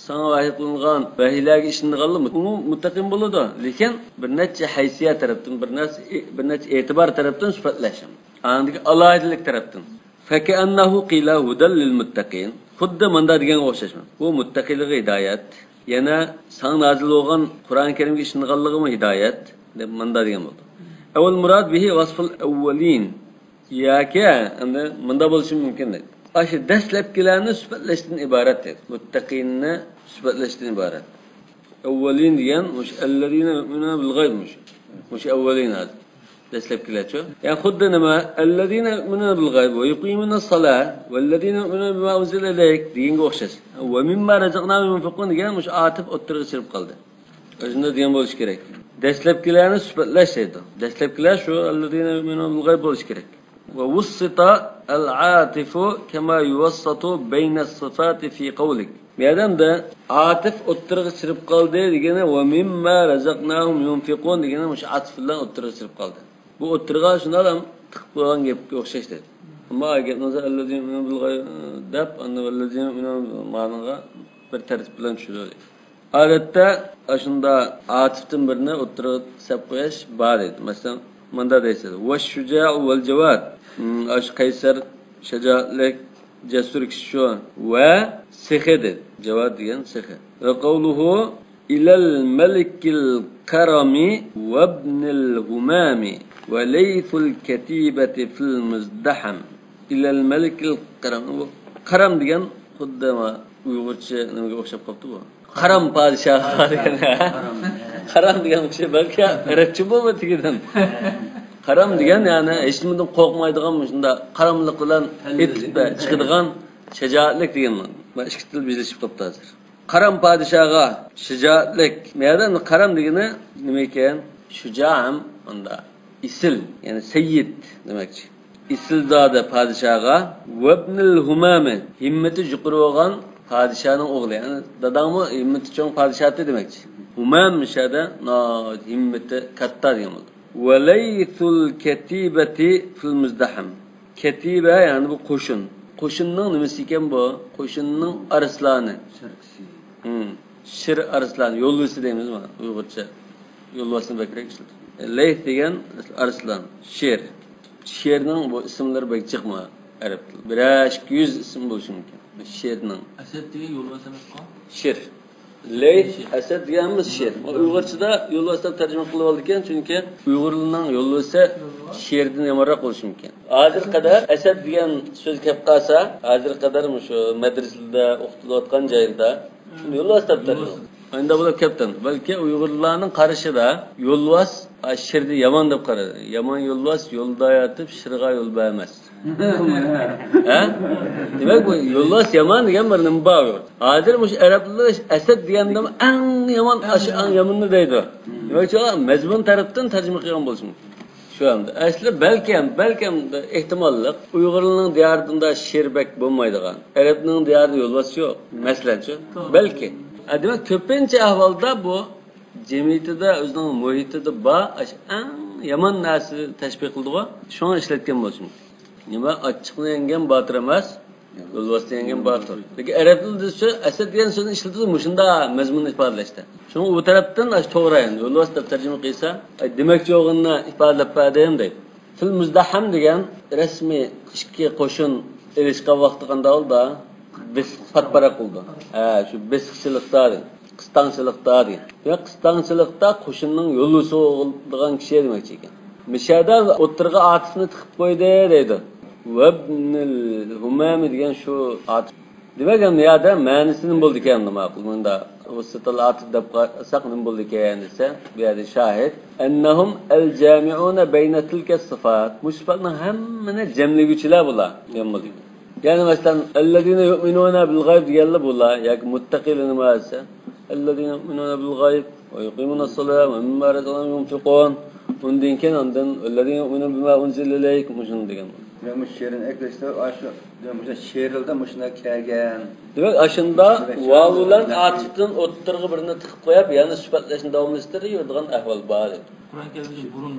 ساڭا ۋەھىي قىلىنغان ۋەھىيلەرگە ئىشىنىدىغانلار ئۇمۇ مۇتتەقىن بولىدۇ. لېكىن بىر نەچچە ھەيسىيەت تەرەپتىن، بىر نەچچە، بىر نەچچە ئېتىبار تەرەپتىن سۈپەتلەش. ئاندىكى ئالاھىدىلىك تەرەپتىن. فكأنه قيل هدى للمتقين. خۇددى مۇنداق دېگەنگە ئوخشاش. بۇ مۇتتەقىلىرگە ھىدايەت. يەنە ساڭا نازىل بولغان قۇرئان كەرىمگە ئىشىنىدىغانلىقىمۇ ھىدايەت دەپ مۇنداق دېگەن بولدى. أو المراد به وصف الأولين. ياكى ئەمدى مۇنداق بولۇشى مۇمكىن دەيدۇ. ئاشۇ دەسلەپكىلەرنى سۈپەتلەشتىن ئىبارەت دەيدۇ. مۇتتەقىننى سۈپەتلەشتىن ئىبارەت. ئەۋۋەلىن دېگەن مۇشۇ «الذين يؤمنون بالغيب» مۇشۇ. مۇشۇ ئەۋۋەلىن ھازىر. دەسلەپكىلەرچۇ. يەنى خۇددى نېمە؟ «الذين يؤمنون بالغيب ويقيمون الصلاة والذين يؤمنون بما أنزل إليك» دېگەنگە ئوخشاش. «ومما رزقناهم ينفقون» دېگەن مۇشۇ ئاتىپ ئوتتۇرىغا چىرىپ قالدى. ئۆزىنى دېگەن بولۇشى كېرەك. دەسلەپكىلەرنى سۈپەتلەش دەيدۇ. دەسلەپكىلەر شۇ «الذين يؤمنون بالغيب» بولۇشى كېرەك. ووسط العاطف كما يوسط بين الصفات في قولك. بۇ يەردە ئاتىف ئوتتۇرىغا چىرىپ قالدى دېگىنى، «ومما رزقناهم ينفقون» دېگىنى مۇشۇ ئاتىف بىلەن ئوتتۇرىغا چىرىپ قالدى. بۇ ئوتتۇرىغا شۇنداق تىقىپ قويغان گەپكە ئوخشاش دەيدۇ. ئەمما گەپنى «الذين يؤمنون بالغيب» دەپ، ئاندىن «والذين يؤمنون» مانىغا بىر تەرتىپ بىلەن چۈشۈرۈۋېلىش. ئادەتتە ئاشۇنداق ئاتىپتىن بىرنى ئوتتۇرىغا سەپ قويۇش بار ئىدى. مەسىلەن، مۇنداق دەيسىز: «والشجاع والجواد». ھىم، ئاشۇ قەيسەر، شاجائەتلىك، جەسۇر كىشى شۇ. ۋە سېخى دېدى. جاۋاد دېگەن سېخى. وقوله: «إلى الملك الكرم وابن الهمام وليث الكتيبة في المزدحم». «إلى الملك الكرم». بۇ كارام دېگەن خۇددى ما ئۇيغۇرچە نېمىگە ئوخشاپ قاپتۇ بۇ. قارام پادىشاھ دېگەن. قارام دېگەن ئوخشاش، بەلكى ئەرەبچە بولما تېگىدىن. قارام دېگەن، يەنى ھېچنېمىدىن قورقمايدىغان، مۇشۇنداق قاراملىق بىلەن ئېتىپ چىقىدىغان، شاجائەتلىك دېگەن مانا. مانا ئىككى تىل بىرلىشىپ قاپتۇ ھازىر. قارام پادىشاھغا شاجائەتلىك. بۇ يەردە قارام دېگىنى نېمە ئىكەن؟ شۇجائەم ئۇندا. ئېسىل، يەنى سەييىد دېمەكچى. ئېسىلزادە پادىشاھغا، ۋەبنىل ھۇمامى، ھىممىتى يۇقىرى بولغان پادىشاھنىڭ ئوغلى. يەنى داداڭمۇ ھىممىتى چوڭ پادىشاھ ئىدى دېمەكچى. ھۇمام مۇشۇ يەردە ناھايىتى ھىممىتى كاتتا دېگەن بولدى. ۋەلەيسۇل كەتىبەتى فىل مۇزدەھەم. كەتىبە، يەنى بۇ قوشۇن. قوشۇننىڭ نېمىسى ئىكەن بۇ؟ قوشۇننىڭ ئارسلانى. شىر ئارسلان، يولۋىسى دەيمىز مانا ئۇيغۇرچە. يولۋاسنى بەكرەك ئىشلىتىدۇ. لەيس دېگەن ئارسلان، شىر. شىرنىڭ بۇ ئىسىملىرى بەك جىقما ئەرەب تىلى. بىرەر ئىككى يۈز ئىسىم بولۇشى مۇمكىن. شىرنىڭ. ئەسەد دېگەن يولۋاس ئەمەسقۇ؟ شىر. لەيس، ئەسەد دېگەنمىز شىر. ئۇيغۇرچىدا يولۋاس دەپ تەرجىمە قىلىۋالىدىكەن، چۈنكى ئۇيغۇرلارنىڭ يولۋىسى شىردىن يامانراق بولۇشى مۇمكىن. ھازىرغا قەدەر ئەسەد دېگەن سۆز كەپ قالسا، ھازىرغا قەدەر مۇشۇ مەدرىسىلەردە ئوقۇتۇلۇۋاتقان جايلاردا يولۋاس دەپ تەرجىمە. ئەمدى بۇلار كەپتەن. بەلكى ئۇيغۇرلارنىڭ قارىشىدا يولۋاس ئا، شىرنى يامان دەپ قارىدى. يامان يولۋاس يولدا ياتىپ شىرغا يول بەرمەس. ھە؟ دېمەك، بۇ يولۋاس يامان دېگەن بىر نېمە بار. ھازىر مۇشۇ ئەرەبلەر ئەسەد دېگەندىمۇ ئەڭ يامان، ئاشۇ ئەڭ يامىنىنى دەيدۇ. دېمەك، شۇ مەزمۇن تەرەپتىن تەرجىمە قىلغان بولۇشى مۇمكىن. شۇ ئەمدى. ئەسلى بەلكەم، بەلكەم ئېھتىماللىق ئۇيغۇرنىڭ دىيارىدا شىر بەك بولمايدىغان، ئەرەبنىڭ دىيارىدا يولۋاس يوق. مەسىلەنچۇ. بەلكى. ئە، دېمەك، كۆپىنچە ئەھۋالدا بۇ جەمئىيىتىدە، ئۆزىنىڭ مۇھىتىدا بار، ئاشۇ ئەڭ يامان نەرسىنى تەشبىھ قىلىدىغۇ. شۇڭا ئىشلەتكەن بولۇشى مۇمكىن. نېمە، ئاچچىقنى يەڭگەن باتۇر ئەمەس، يولۋاسنى يەڭگەن باتۇر. لېكىن ئەرەب تىلىدا شۇ ئەسەد دېگەن سۆزنى ئىشلىتىدۇ مۇشۇنداق مەزمۇننى ئىپادىلەشتە. شۇڭا ئۇ تەرەپتىن ئاشۇ توغرا، يەنى يولۋاس دەپ تەرجىمە قىلسا، ئاي، دېمەكچى بولغىنىنى ئىپادىلەپ بەردىم دەيدۇ. فىل مۇزدەھەم دېگەن رەسمىي ئىككى قوشۇن ئېلىشقان ۋاقتى قانداق بولىدۇ؟ بېسىق پات-پاراق بولىدۇ. ھە، شۇ بېسىقچىلىقتا دېگەن. قىستاڭچىلىقتا دېگەن. دېمەك، قىستاڭچىلىقتا قوشۇننىڭ يولۋىسى بولىدىغان كىشى دېمەكچى ئىكەن. مىشەدە ئوتتۇرىغا ئاتىپنى تىقىپ قويدى دەيدۇ. ۋەبنىل ھۇمامى دېگەن شۇ ئاتىپ. دېمەك، ئەمدى يەردە مەنىسى نېمە بولىدىكەن، ماقۇل، مۇندا ۋاسىتەتۇل ئاتىپ دەپ قارىساق نېمە بولىدىكەن دېسە، بۇ يەردە شاھىت. ئەننەھۇم ئەل جامىئۇنە بەينە تىلكە سىفات. مۇشۇ سىپاتنىڭ ھەممىنى جەملىگۈچىلەر بۇلار دېگەن بولىدۇ. يەنى مەسىلەن، ئەللەزىنە يۇئمىنۇنە بىل غەيب دېگەنلەر بۇلار، ياكى مۇتتەقىلەر نېمە دېسە، ئەللەزىنە يۇئمىنۇنە بىل غەيب ۋە يۇقىمۇنەس سالاتە ۋە مىمما رەزەقناھۇم يۇنفىقۇن. ئۇندىن كېيىن ئاندىن، ۋەللەزىنە يۇئمىنۇنە بىما ئۇنزىلە ئىلەيك، مۇشۇنى دېگەن. دېمەك، مۇشۇ شېئىرنى ئەكلەشتە، ئاشۇ، دېمەك، مۇشۇ شېئىرلاردا مۇشۇنداق كەلگەن. دېمەك، ئاشۇندا دېمەك، ۋاۋ بىلەن ئاتىپتىن ئوتتۇرىغا بىرنى تىقىپ قويۇپ، يەنە سۈپەتلەشنى داۋاملاشتۇرۇۋېرىدىغان ئەھۋال بار ئىدى. قۇرئان كەلگۈچە بۇرۇن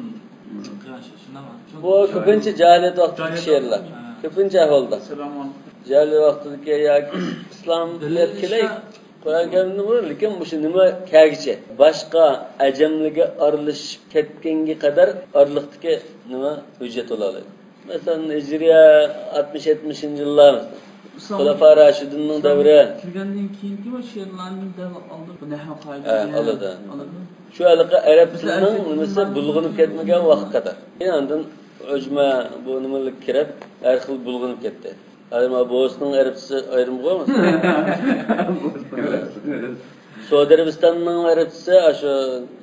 قىلغان شۇ، شۇنداقمۇ؟ بۇ كۆپىنچە جاھىلىيەت ۋاقتىدىكى شېئىرلار. ھە. كۆپىنچە ئەھۋالدا. ئەسسالامۇ ئەلەيكۇم. جاھىلىيەت ۋاقتىدىكى ياكى ئىسلام دەلىل كېلەي. قۇرئان كەرىمدە بۇ، لېكىن مۇشۇ نېمە كەلگۈچە. باشقا ئەجەملەرگە ئارىلىشىپ كەتكەنگە قەدەر ئارىلىقتىكى نېمە ھۆججەت بولالايدۇ. مەسىلەن، ھىجرىيە ئاتمىش، يەتمىشىنچى يىللار، مەسىلەن. ئىسلام، خۇلەپا راشىدىننىڭ ئىسلام دەۋرى. كىرگەندىن كېيىنكى ۋە شېئىرلارنىڭ دەل ئالدى بۇ نەھۋ قائىدە ھە، دېگەن ئالىدۇ. ئالىدۇ. شۇ ھېلىقى ئەرەب مەسىلەن، تىلىنىڭ ئەرەب نېمىسى تىلىنىڭ بۇلغىنىپ كەتمىگەن ۋاقىت قەدەر. ئاندىن ئۆجمە بۇ نېمىلىك كىرىپ، ھەر خىل بۇلغىنىپ كەتتى. ھازىر مانا بوسنىڭ ئەرەبچىسى ئايرىم بولغان. سوئۇدى ئەرەبىستاننىڭ ئەرەبچىسى، ئاشۇ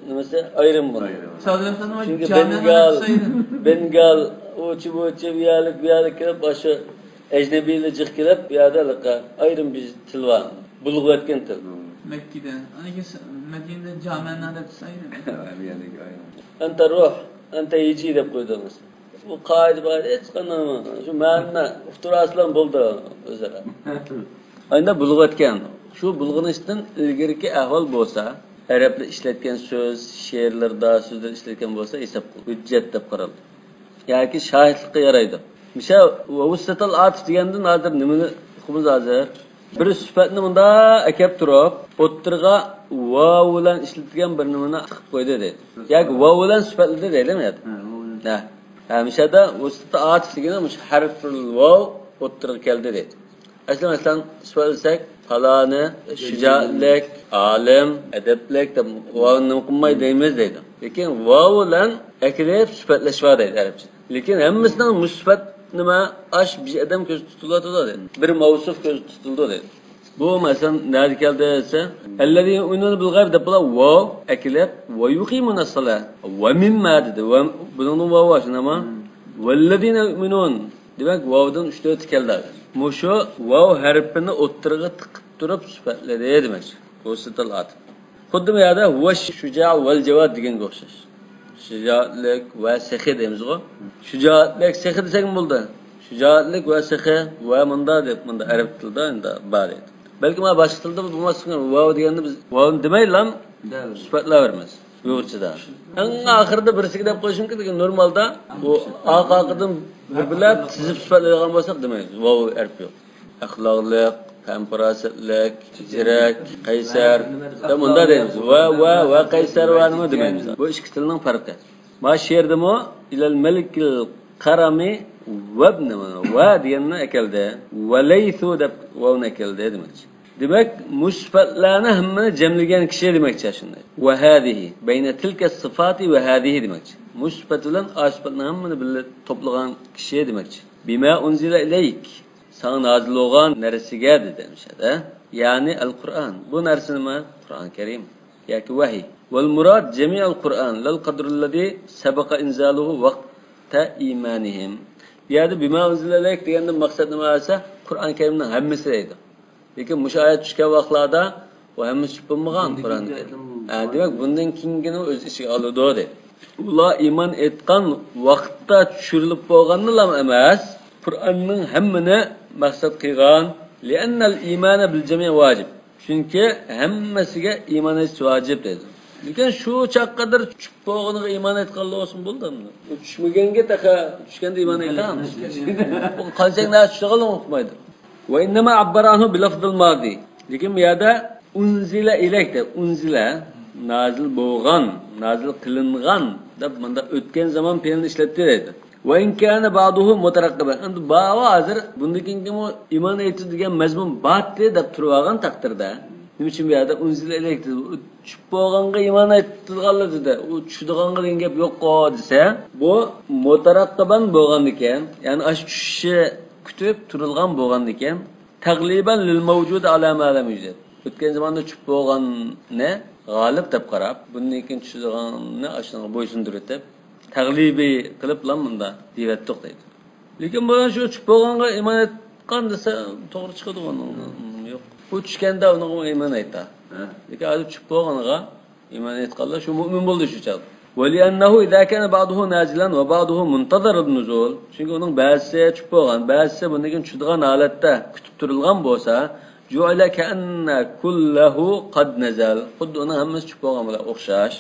نېمىسى ئايرىم بۇنىڭ. سوئۇدى ئەرەبىستاننىڭ چۈنكى جامىئەنىڭ بېنگال، ئەرەبچىسى ئايرىم. بېنگال، ئۇچى بۇچى، بۇ يەرلىك، بۇ يەرلىك كىرىپ، ئاشۇ ئەجنەبىيلەر جىق كېلىپ، بۇ يەردە ھېلىقى ئايرىم بىر تىل بار. بۇلغىۋەتكەن تىل. مەككىدە. ئاندىن كېيىن مەدىنىدە جامىئەنىڭ ئەرەبچىسى ئايرىم. ئەنتە روھ، ئەنتە ھىجى دەپ قويدى. بۇ قائىدە بار، ھېچقانداق شۇ مەنىنى ئۇقتۇرۇۋالسىلا بولدى ئۆزئارا. ئاينىدا بۇلغىۋەتكەن. شۇ بۇلغىنىشتىن ئىلگىرىكى ئەھۋال بولسا، ئەرەبلەر ئىشلەتكەن سۆز، شېئىرلىرىدا، سۆزلەر ئىشلەتكەن بولسا، ھېساب قىل، ھۆججەت دەپ قارالدى. ياكى شاھىتلىققا يارايدۇ. مىسال، ۋە ۋاسىتەتۇل ئاتىپ دېگەندىن ھازىر نېمىنى ئۇقىمىز ھازىر؟ بىر سۈپەتنى مۇنداق ئەكەپ تۇرۇپ، ئوتتۇرىغا ۋاۋ بىلەن ئىشلىتىلگەن بىر نېمىنى تىقىپ قويدى دەيدۇ. ياكى ۋاۋ بىلەن سۈپەتلىدى دەيدۇ يا. ھە، ۋاۋ بىلەن. ھە. ھە، مۇشۇ يەردە ۋاسىتەتۇل ئاتىپ دېگىنى مۇشۇ ھەرپۇل ۋاۋ ئوتتۇرىغا كەلدى دەيدۇ. ئەسلى مەسىلەن، سۈپەتلىسەك، پالانى شۇجائەتلىك، ئالىم، ئەدەپلىك دەپ ۋاۋنى نېمە قىلماي دەيمىز دەيدۇ. لېكىن ۋاۋ بىلەن ئەكىلىپ سۈپەتلەش بار دەيدۇ ئەرەبچە. لېكىن ھەممىسىنىڭ مۇشۇ سۈپەت نېمە؟ ئاش بىر ئادەم كۆزدە تۇتۇلىۋاتىدۇ دەيدۇ. بىر مەۋسۇپ كۆزدە تۇتۇلىدۇ دەيدۇ. بۇ مەسىلەن نەدە كەلدى دېسە، ئەللەزىنە يۇئمىنۇنە بىل غەيب دەپ بۇلار ۋاۋ ئەكىلىپ، ۋە يۇقىمۇنەس سالاتە، ۋە مىمما دېدى. ۋە بۇنىڭدىن ۋاۋ بار شۇنداقمۇ؟ ۋەللەزىنە يۇئمىنۇن. دېمەك، ۋاۋدىن ئۈچ تۆتى كەلدى. مۇشۇ ۋاۋ ھەرپىنى ئوتتۇرىغا تىقىپ تۇرۇپ سۈپەتلىدى دېمەكچى. ۋاسىتەتۇل ئاتىپ. خۇددى بۇ يەردە ھۇۋە شۇجائۇ ۋەل جەۋاد دېگەنگە ئوخشاش. شۇجائەتلىك ۋە سېخى دەيمىزغۇ. شۇجائەتلىك، سېخى دېسەكمۇ بولىدۇ. شۇجائەتلىك ۋە سېخى ۋە مۇندا دەپ، مۇندا ئەرەب تىلىدا ئەمدى بار ئىدى. بەلكى مانا باشقا تىلدا بولماسلىقى، ۋاۋ دېگەندە بىز ۋاۋنى دېمەيلا دەل. سۈپەتلەۋەرمەيمىز ئۇيغۇرچىدا. ئەڭ ئاخىرىدا بىرسىگە دەپ قويۇشۇم كېرەك، لېكىن نورمالدا بۇ ئارقا-ئارقىدىن بىر بىلەپ تىزىپ سۈپەتلەيدىغان بولساق دېمەيمىز. ۋاۋ ھەرپى يوق. ئەخلاقلىق، پەم-پاراسەتلىك، زېرەك، قەيسەر دەپ مۇنداق دەيمىز. ۋە، ۋە، ۋە قەيسەر ۋانىمۇ دېمەيمىز. بۇ ئىككى تىلنىڭ پەرقى. مانا شېئىردىمۇ ئىلەل مەلىكىل قارامى ۋەبنى، ۋە دېگەننى ئەكەلدى. ۋەلەيسۇ دەپ ۋاۋنى ئەكەلدى دېمەكچى. دېمەك، مۇشۇ سۈپەتلەرنى ھەممىنى جەملىگەن كىشى دېمەكچى شۇنداق. ۋەھەزىھى، بەينە تىلكە سىفاتى ۋەھەزىھى دېمەكچى. مۇشۇ سۈپەت بىلەن ئاشۇ سۈپەتنى ھەممىنى بىللە توپلىغان كىشى دېمەكچى. بىما ئۇنزىلە ئىلەيك، ساڭا نازىل بولغان نەرسىگە دېدى مۇشۇ يەردە. يەنى ئەل قۇرئان. بۇ نەرسە نېمە؟ قۇرئان كەرىم. ياكى ۋەھىي. والمراد جميع القرآن لا القدر الذي سبق إنزاله وقت إيمانهم. بۇ يەردە بما أنزل إليك دېگەندىن مەقسەت نېمە دېسە، قۇرئان كەرىمنىڭ ھەممىسى دەيدۇ. لېكىن مۇشۇ ئايەت چۈشكەن ۋاقىتلاردا ئۇ ھەممىسى چۈشۈپ بولمىغان قۇرئان كەرىم. ھە، دېمەك، بۇندىن كېيىنگىنى ئۆز ئىچىگە ئالىدۇ دەيدۇ. ئۇلار ئىمان ئېيتقان ۋاقىتتا چۈشۈرۈلۈپ بولغاندىلا ئەمەس، قۇرئاننىڭ ھەممىنى مەقسەت قىلغان. لأن الإيمان بالجميع واجب. چۈنكى ھەممىسىگە ئىمان ئېيتىش ۋاجىپ دەيدۇ. لېكىن شۇ چاغقا قەدەر چۈشۈپ بولغىنىغا ئىمان ئېيتقانلا بولسۇن بولدى ئەمدى. ئۇ چۈشمىگەنگە تېخى چۈشكەندە ئىمان ئېيتقان. ئۇ قانچە نەرسە چۈشىدىغانلىقىنى ئۇقمايدۇ. وإنما عبر عنه بلفظ الماضي. لېكىن بۇ يەردە ئۇنزىلە ئىلەيك دەپ، ئۇنزىلە، نازىل بولغان، نازىل قىلىنغان دەپ مۇنداق ئۆتكەن زامان پېئىلىنى ئىشلەتتى دەيدۇ. وإن كان بعضه مترقبا. ئەمدى بارى ھازىر بۇندىن كېيىنكىمۇ ئىمان ئېيتىدۇ دېگەن مەزمۇن بارتى دەپ تۇرۇۋالغان تەقدىردە، نېمە ئۈچۈن بۇ يەردە ئۇنزىلە ئىلەيك دېدى؟ چۈشۈپ بولغانغا ئىمان ئېيتىدىغانلار دېدى. ئۇ چۈشىدىغانغا دېگەن گەپ يوققۇ دېسە، بۇ مۇتەرەققىبەن بولغاندىكىن، يەنى ئاشۇ چۈشۈشى كۈتۈپ تۇرۇلغان بولغاندىكىن، تەغلىبەن لىل مەۋجۇدى ئالا ما لەم يۇجەد. ئۆتكەن زاماندا چۈشۈپ بولغاننى غالىب دەپ قاراپ، بۇندىن كېيىن چۈشىدىغاننى ئاشۇنىڭغا بويسۇندۇرۇۋېتىپ، تەغلىبىي قىلىپلا مۇندا دېيىۋەتتۇق دەيدۇ. لېكىن بۇ شۇ چۈشۈپ بولغانغا ئىمان ئېيتقان دېسە توغرا چىقىدىغۇ، ئۇنىڭ يوق. ئۇ چۈشكەندە ئۇنىڭغا ئىمان ئېيتا. ھە. لېكىن ھازىر چۈشۈپ بولغانغا ئىمان ئېيتقانلار شۇ مۇئمىن بولدى شۇ چاغدا. ولأنه إذا كان بعضه نازلا وبعضه منتظر النزول. چۈنكى ئۇنىڭ بەزىسى چۈشۈپ بولغان، بەزىسى بۇندىن كېيىن چۈشىدىغان ھالەتتە كۈتۈپ تۇرۇلغان بولسا، جعل كأن كله قد نزل. خۇددى ئۇنىڭ ھەممىسى چۈشۈپ بولغان بىلەن ئوخشاش.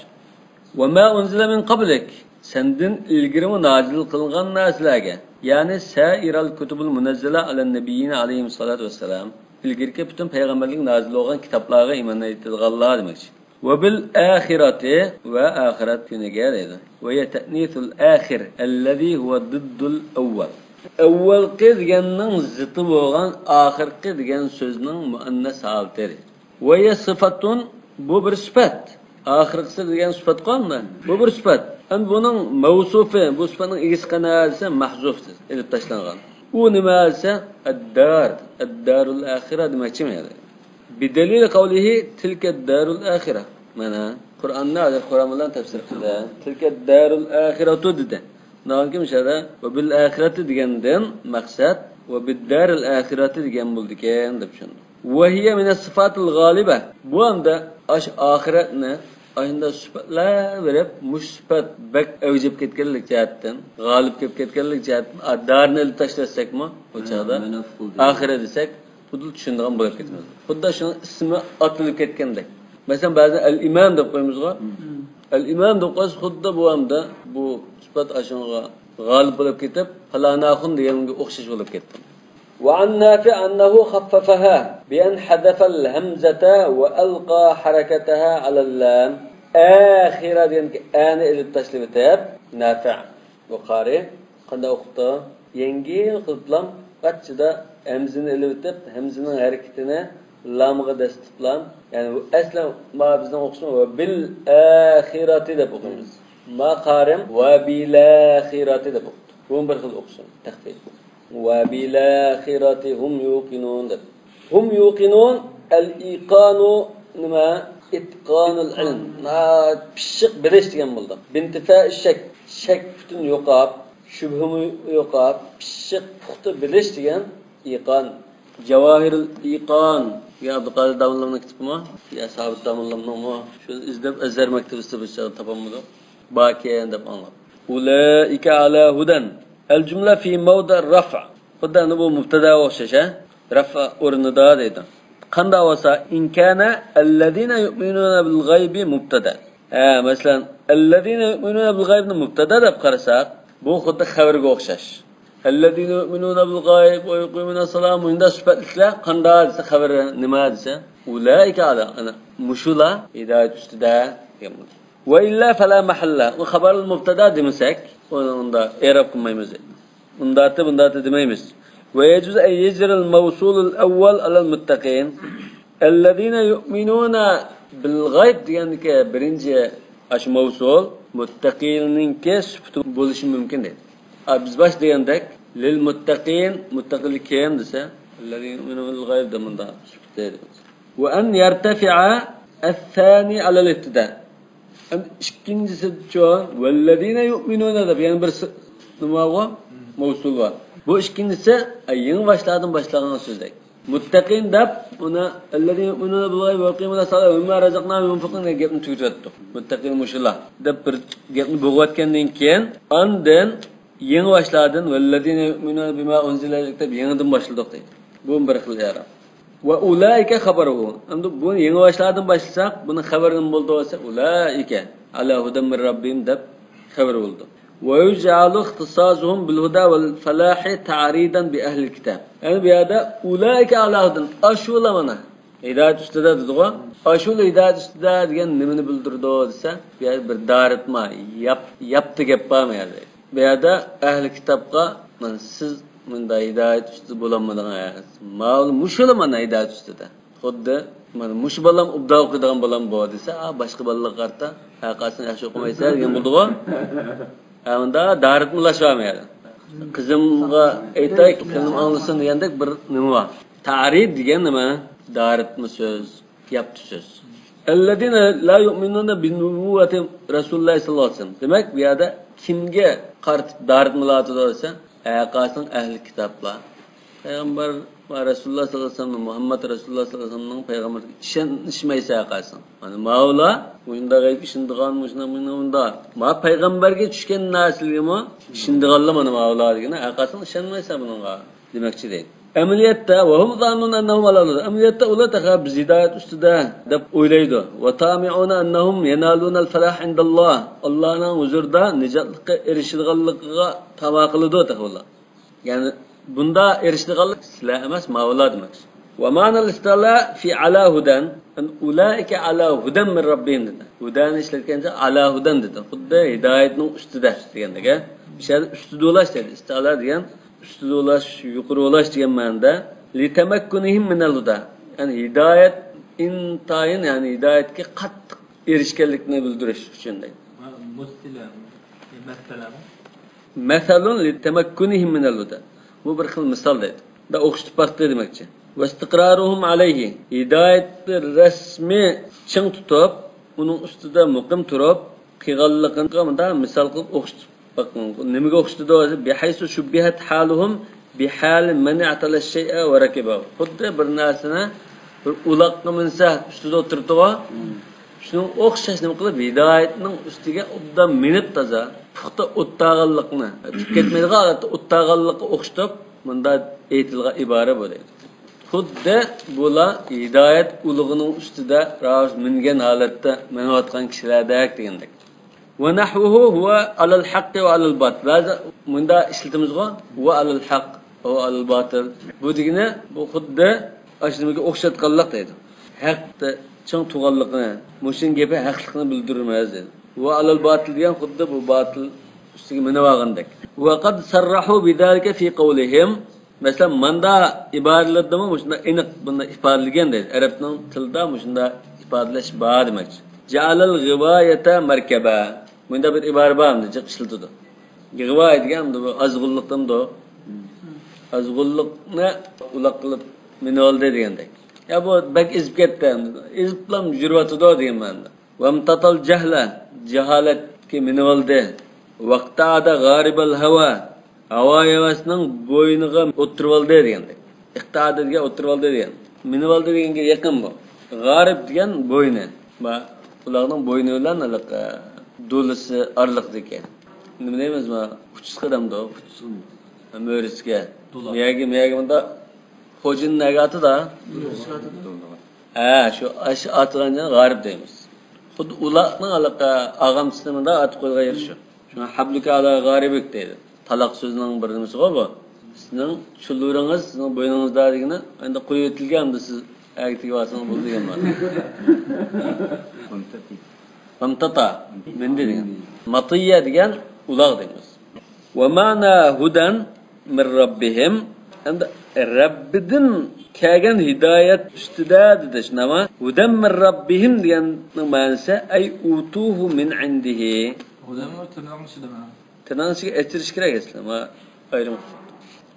وما أنزل من قبلك. سەندىن ئىلگىرىمۇ نازىل قىلىنغان نەرسىلەرگە، يەنى سائر الكتب المنزلة على النبيين عليهم الصلاة والسلام، ئىلگىرىكى پۈتۈن پەيغەمبەرلىك نازىل بولغان كىتابلارغا ئىمان ئېيتىدىغانلار دېمەكچى. وبالآخرة، ۋە ئاخىرەت كۈنىگە دەيدۇ. وهي تأنيث الآخر الذي هو ضد الأول. ئەۋۋەلقى دېگەننىڭ زىتى بولغان ئاخىرقى دېگەن سۆزنىڭ مۇئەننەس ھالىتى. وهي صفة، بۇ بىر سۈپەت. ئاخىرقىسى دېگەن سۈپەتقۇ ئەمدى. بۇ بىر سۈپەت. ئەمدى بۇنىڭ مەۋسۇپى، بۇ سۈپەتنىڭ ئىگىسى قېنى دېسە، مەھزۇف، ئېلىپ تاشلانغان. ئۇ نېمە دېسە، الدار، الدار الآخرة دېمەكچىمۇ يەنى. بدليل قوله تلك الدار الآخرة. مانا، قۇرئاننى ھازىر قۇرئان بىلەن تەپسىر قىلدى. تلك الدار الآخرة دېدى. ناھايىتى مۇشۇ يەردە ۋە بىل ئاخىرەتى دېگەندىن مەقسەت ۋە بىددارىل ئاخىرەتى دېگەن بولىدىكەن دەپ چۈشەندىم. وهي من الصفات الغالبة. بۇ ئەمدى ئاشۇ ئاخىرەتنى ئاشۇنداق سۈپەتلەپ بېرىپ، مۇشۇ سۈپەت بەك ئەۋج ئېلىپ كەتكەنلىك جەھەتتىن، غالىب كېلىپ كەتكەنلىك جەھەتتىن، ئا، دارنى ئېلىپ تاشلاتساقمۇ، ئۇ چاغدا ئاخىرەت دېسەك، خۇددى چۈشىنىدىغان بولۇپ كېتىمىز. خۇددى شۇنىڭ ئىسمى ئاتىلىپ كەتكەندەك. مەسىلەن، بەزىدە ئەل ئىمام دەپ قويىمىزغۇ. ئەل ئىمام دەپ قويسا، خۇددى بۇ ئەمدى بۇ سۈپەت ئاشۇنىڭغا غالىب بولۇپ كېتىپ، پالان ئاخۇن دېگەنگە ئوخشاش بولۇپ كەتتى. وعن نافع أنه خففها بأن حذف الهمزة وألقى حركتها على اللام. ئاخىرە دېگەندىكى ئەنى ئېلىپ تاشلىۋېتىپ، نافع بۇ قارى قانداق ئوقۇپتۇ؟ يەڭگىل قىلىپلام ئاچچىدا ھەمزىنى ئېلىۋېتىپ، ھەمزىنىڭ ھەرىكىتىنى لامغا دەسسىتىپلام. يەنى ئەسلى ما بىزنىڭ ئوقۇشىمىز ۋە بىل ئاخىراتى دەپ ئوقۇيمىز. ما قارىم ۋە بىل ئاخىراتى دەپ ئوقۇپتۇ. بۇمۇ بىر خىل ئوقۇشۇم، تەخپىف. ۋە بىل ئاخىراتى ھۇم يۇقىنۇن دەپ. ھۇم يۇقىنۇن، ئەل ئىقانۇ نېمە؟ ئىتقانۇل ئىلم. ناھايىتى پىششىق بىلىش دېگەن بولىدۇ. بىنتىفە شەك، شەك پۈتۈن يوقاپ، شۈبھىمۇ يوقاپ، پىششىق پۇختا بىلىش دېگەن ئىقان. جاۋاھىرۇل ئىقان. يا ئابدۇقادىر داموللامنىڭ كىتابىمۇ؟ يا سابىت داموللامنىڭمۇ؟ شۇنى ئىزدەپ ئەزھەر مەكتىۋىسىدە بىر چاغدا تاپالمىدۇق. باركەن دەپ ئاڭلاپ. ئۇلائىكە ئالا ھۇدەن. ئەل جۈملە فى مەۋدىئىر رەفئ. خۇددى ئەنە بۇ مۇبتەدا ئوخشاش، ھە؟ رەفئ ئورنىدا دەيدۇ. قانداق بولسا، ئىن كانە ئەللەزىنە يۇئمىنۇنە بىل غەيبى مۇبتەدا. ھە، مەسىلەن، ئەللەزىنە يۇئمىنۇنە بىل غەيبنى مۇبتەدا دەپ قارىساق، بۇ خۇددى خەۋەرگە ئوخشاش. ئەللەزىنە يۇئمىنۇنە بىل غەيب ۋە يۇقىمۇنە سالات، مۇنداق سۈپەتلىكلەر قانداق دېسە، خەۋىرى نېمە دېسە، ئۇلائىكە ئالا، ئەنە مۇشۇلار ھىدايەت ئۈستىدە دېگەن بولدى. ۋە ئىللا فەلا مەھەللە. ئۇ خەبەرۇل مۇبتەدا دېمىسەك، ئۇنى ئۇندا ئېراب قىلمايمىز. ئۇنداتى، بۇنداتى دېمەيمىز. ۋە يەجۇز ئەن يەجرىل مەۋسۇلۇل ئەۋۋەل ئەلەل مۇتتەقىن. ئەللەزىنە يۇئمىنۇنە بىل غەيب دېگەندىكى بىرىنچى ئاشۇ مەۋسۇل مۇتتەقىننىڭكى سۈپىتى بولۇشى مۇمكىن دەيدۇ. ئا، بىز باش دېگەندەك، لىل مۇتتەقىن، مۇتتەقىنلىك كىم دېسە، ئەللەزىنە يۇئمىنۇنە بىل غەيب دە مۇنداق سۈپىتى. ۋە ئەن يەرتەفىئە ئەسسانى ئەلەل ئىبتىدا. ئەمدى ئىككىنچىسىچۇ؟ ۋەللەزىنە يۇئمىنۇنە دەپ يەنە بىر س-، نېمە بارغۇ؟ مەۋسۇل بار. بۇ ئىككىنچىسى، ئە، يېڭى باشلاردىن باشلانغان سۆزدەك. مۇتتەقىن دەپ، ئۇنى، ئەللەزىنە يۇئمىنۇنە بىلغەيبى ۋە يۇقىمۇنە سالاتە ۋە مىمما رەزەقناھۇم يۇنفىقۇن دېگەن گەپنى تۈگىتىۋەتتۇق. مۇتتەقىن مۇشۇلار دەپ بىر گەپنى بوغۇۋەتكەندىن كېيىن، ئاندىن يېڭى باشلاردىن، ۋەللەزىنە يۇئمىنۇنە بىما ئۇنزىلە ئىلەيكە دەپ يېڭىدىن باشلىدۇق دەيدۇ. بۇ بىر خىل ئېراب. ۋە ئۇلائىكە خەبەرۇھۇ. ئەمدى بۇنى يېڭى باشلاردىن باشلىساق، بۇنىڭ خەۋىرى نېمە بولىدۇ دېسە، ئۇلائىكە ئەلا ھۇدەن مىن رەببىھىم دەپ خەۋىرى بولىدۇ. ۋە يۇجئەلۇ ئىختىساسۇھۇم بىل ھۇدە ۋەل فەلاھى تەئرىدەن بى ئەھلىل كىتاب. يەنى بۇ يەردە ئۇلائىكە ئەلا ھۇدەن، ئاشۇلا مانا ھىدايەت ئۈستىدە دېدىغۇ. ئاشۇلا ھىدايەت ئۈستىدە دېگەن نېمىنى بىلدۈرىدۇ دېسە، بۇ يەردە بىر دارىتما، ياپ-، ياپتى گەپ بارمۇ يەردە؟ بۇ يەردە ئەھلى كىتابقا، مانا سىز مۇنداق ھىدايەت ئۈستىدە بولالمىدىڭىز. ماۋۇ مۇشۇلا مانا ھىدايەت ئۈستىدە. خۇددى مانا مۇشۇ بالام ئوبدان ئوقۇيدىغان بالام بۇ دېسە، ئا، باشقا بالىلارغا قارىتا، ھە، قارىسىڭ ياخشى ئوقۇمايسەن دېگەن بولىدىغۇ. ھە، ئۇندا دارىتمىلاش بارمۇ يەردە؟ قىزىمغا ئېيتاي، قىزىم ئاڭلىسۇن دېگەندەك بىر نېمە بار. تەئرىد دېگەن نېمە؟ دارىتما سۆز. ياپتى سۆز. ئەللەزىنە لا يۇئمىنۇنە بىنۇبۇۋۋەتى رەسۇلىللاھى سەللەللاھۇ ئەلەيھى ۋەسەللەم. دېمەك، بۇ يەردە كىمگە قارىتىپ دارىتمىلاۋاتىدۇ دېسە، ھەقاسىڭ ئەھلى كىتابلار. پەيغەمبەر ۋە رەسۇلۇللاھ سەللەللاھۇ ئەلەيھى ۋەسەللەم، مۇھەممەد رەسۇلۇللاھ سەللەللاھۇ ئەلەيھى ۋەسەللەمنىڭ پەيغەمبىرىگە ئىشەنمەيسەن ھەقاسىڭ. مانا ماۋۇلار مۇشۇنداق ئىشىنىدىغان، مۇشۇنداق، مۇنداق. ما پەيغەمبەرگە چۈشكەن نەرسىلىرىمۇ ئىشىنىدىغانلار مانا ماۋۇلار دېگەن. ھەقاسىڭ ئىشەنمەيسەن بۇنىڭغا. دېمەكچى دەيدۇ. ئەمەلىيەتتە، ۋەھۇم زاننۇن ئەننەھۇم ئەلەل ھۇدە. ئەمەلىيەتتە ئۇلار تېخى بىز ھىدايەت ئۈستىدە دەپ ئويلايدۇ. ۋە تامىئۇنە ئەننەھۇم يەنالۇنەل فەلاھ ئىندەللاھ. ئاللانىڭ ھۇزۇرىدا نىجاتلىققا ئېرىشىدىغانلىقىغا تاما قىلىدۇ تېخى ئۇلار. يەنى بۇندا ئېرىشىدىغانلىق سىلەر ئەمەس، ماۋۇلار دېمەكچى. ۋە مەنەل ئىستىلا فى ئەلا ھۇدەن، ئۇلائىكە ئەلا ھۇدەن مىن رەببىھىم دېدى. ھۇدەنى ئىشلەتكەنچە ئەلا ھۇدەن دېدى. خۇددى ھىدايەتنىڭ ئۈستىدە دېگەندەك. بۇ يەردە ئۈستىدە ئۇلاش دەيدۇ. ئىستىلا دېگەن ئۈستىدە ئۇلاش، يۇقىرى ئۇلاش دېگەن مەنىدە. لىتەمەككۇنىھىم مىنەل ھۇدا. يەنى ھىدايەت ئىنتايىن، يەنى ھىدايەتكە قاتتىق ئېرىشكەنلىكىنى بىلدۈرۈش ئۈچۈن دەيدۇ. مۇستىلە، مەسەلە. مەسەلۇن لىتەمەككۇنىھىم مىنەل ھۇدا. بۇ بىر خىل مىسال دەيدۇ. دا ئوخشىتىپ باقتى دېمەكچى. ۋەستىقرارۇھۇم ئەلەيھى. ھىدايەتنى رەسمىي چىڭ تۇتۇپ، ئۇنىڭ ئۈستىدە مۇقىم تۇرۇپ، قىلغانلىقىنى مۇنداق مىسال قىلىپ ئوخشىتىپ بېقىڭ. نېمىگە ئوخشىتىدۇ؟ بىھەيسۇ شۇببىھەت ھالۇھۇم بىھالى مەن ئەتەلەششەيئە ۋە رەكىبەھۇ. خۇددى بىر نەرسىنى بىر ئۇلاققا مىنسە ئۈستىدە ئولتۇرىدىغۇ. شۇنىڭغا ئوخشاش نېمە قىلىپ ھىدايەتنىڭ ئۈستىگە ئوبدان مىنىپ تازا پۇختا ئولتۇرغانلىقنى، چۈشۈپ كەتمەيدىغان ھالەتتە ئولتۇرغانلىققا ئوخشىتىپ مۇنداق ئېيتىلغان ئىبارە بۇ دەيدۇ. خۇددى بۇلار ھىدايەت ئۇلىغىنىڭ ئۈستىدە راۋۇرۇس مىنگەن ھالەتتە مېڭىۋاتقان كىشىلەردەك دېگەندەك. ۋە نەھۋۇھۇ ھۇۋە ئەلەل ھەققى ۋە ئەلەل باتىل. بەزى مۇنداق ئىشلىتىمىزغۇ، ھۇۋە ئەلەل ھەق، ھۇۋە ئەلەل باتىل. بۇ دېگىنى، بۇ خۇددى ئاشۇنىڭغا ئوخشاتقانلىق دەيدۇ. ھەقتە چىڭ تۇرغانلىقىنى، مۇشۇنىڭ گېپى ھەقلىقنى بىلدۈرمەس دەيدۇ. ۋە ئەلەل باتىل دېگەن خۇددى بۇ باتىل ئۈستىگە مىنىۋالغاندەك. ۋە قەد سەررەھۇ بىزالىكە فى قەۋلىھىم. مەسىلەن، ماندا ئىبارىلىرىدىمۇ مۇشۇنداق ئېنىق بۇنداق ئىپادىلىگەن دەيدۇ. ئەرەبنىڭ تىلىدا مۇشۇنداق ئىپادىلەش بار دېمەكچى. جەئەلەل غىۋايەتە مەركەبە. مۇنداق بىر ئىبارە بار ئەمدى، جىق ئىشلىتىدۇ. غىۋايە دېگەن ئەمدى بۇ ئازغۇنلۇق دېمىدۇ. ئازغۇنلۇقنى ئۇلاق قىلىپ مىنىۋالدى دېگەندەك. يا بۇ بەك ئېزىپ كەتتى ئەمدى. ئېزىپلا يۈرۈۋاتىدۇ دېگەن مەنىدە. ۋەمتەتەل جەھلە، جاھالەتكە مىنىۋالدى. ۋەقتەئەدە غارىبەل ھەۋا، ھاۋا ھەۋەسنىڭ بوينىغا ئولتۇرۇۋالدى دېگەندەك. ئىقتەئەدە دېگەن ئولتۇرۇۋالدى دېگەن. مىنىۋالدى دېگەنگە يېقىن بۇ. غارىب دېگەن بوينى. ما، ئۇلارنىڭ بوينى بىلەن ھېلىقى دولىسى ئارىلىقتىكى. نېمە دەيمىز ما؟ ئۇچىسى قىدامدۇ. مۈرىسىگە. مىيەگە، مىيەگە مۇنداق خوجىنى نەگە ئاتىدۇ؟ ھە، شۇ ئاش ئاتىغان يەرنى غارىب دەيمىز. خۇددى ئۇلاقنىڭ ھېلىقى ئاغامچىسىنى مۇنداق ئاتىپ قويغان يېرى شۇ. شۇڭا ھەبلۇكە ئالا غارىبىك دەيدۇ. تالاق سۆزىنىڭ بىر نېمىسىغۇ بۇ. سىزنىڭ چۇلۋۇرىڭىز سىزنىڭ بوينىڭىزدا دېگىنى، ئەمدى قويۇۋېتىلگەن، ئەمدى سىز ئەگىپ تېگىۋالسىڭىز بولدى دېگەن مەنە. مەمتەتا، مىندى دېگەن. ماتىيە دېگەن ئۇلاغ دەيمىز. ۋە مەنا ھۇدەن مىن رەببىھىم. ئەمدى رەببىدىن كەلگەن ھىدايەت ئۈستىدە دېدى، شۇنداقمۇ؟ ھۇدەن مىن رەببىھىم دېگەننىڭ مەنىسى ئەي ئۇتۇھۇ مىن ئىندىھى. ھۇدەن تىرناقنىڭ ئىچىدىمۇ؟ تىرناقنىڭ ئىچىگە ئەچىرىش كېرەك ئەسلى، ما ئايرىم.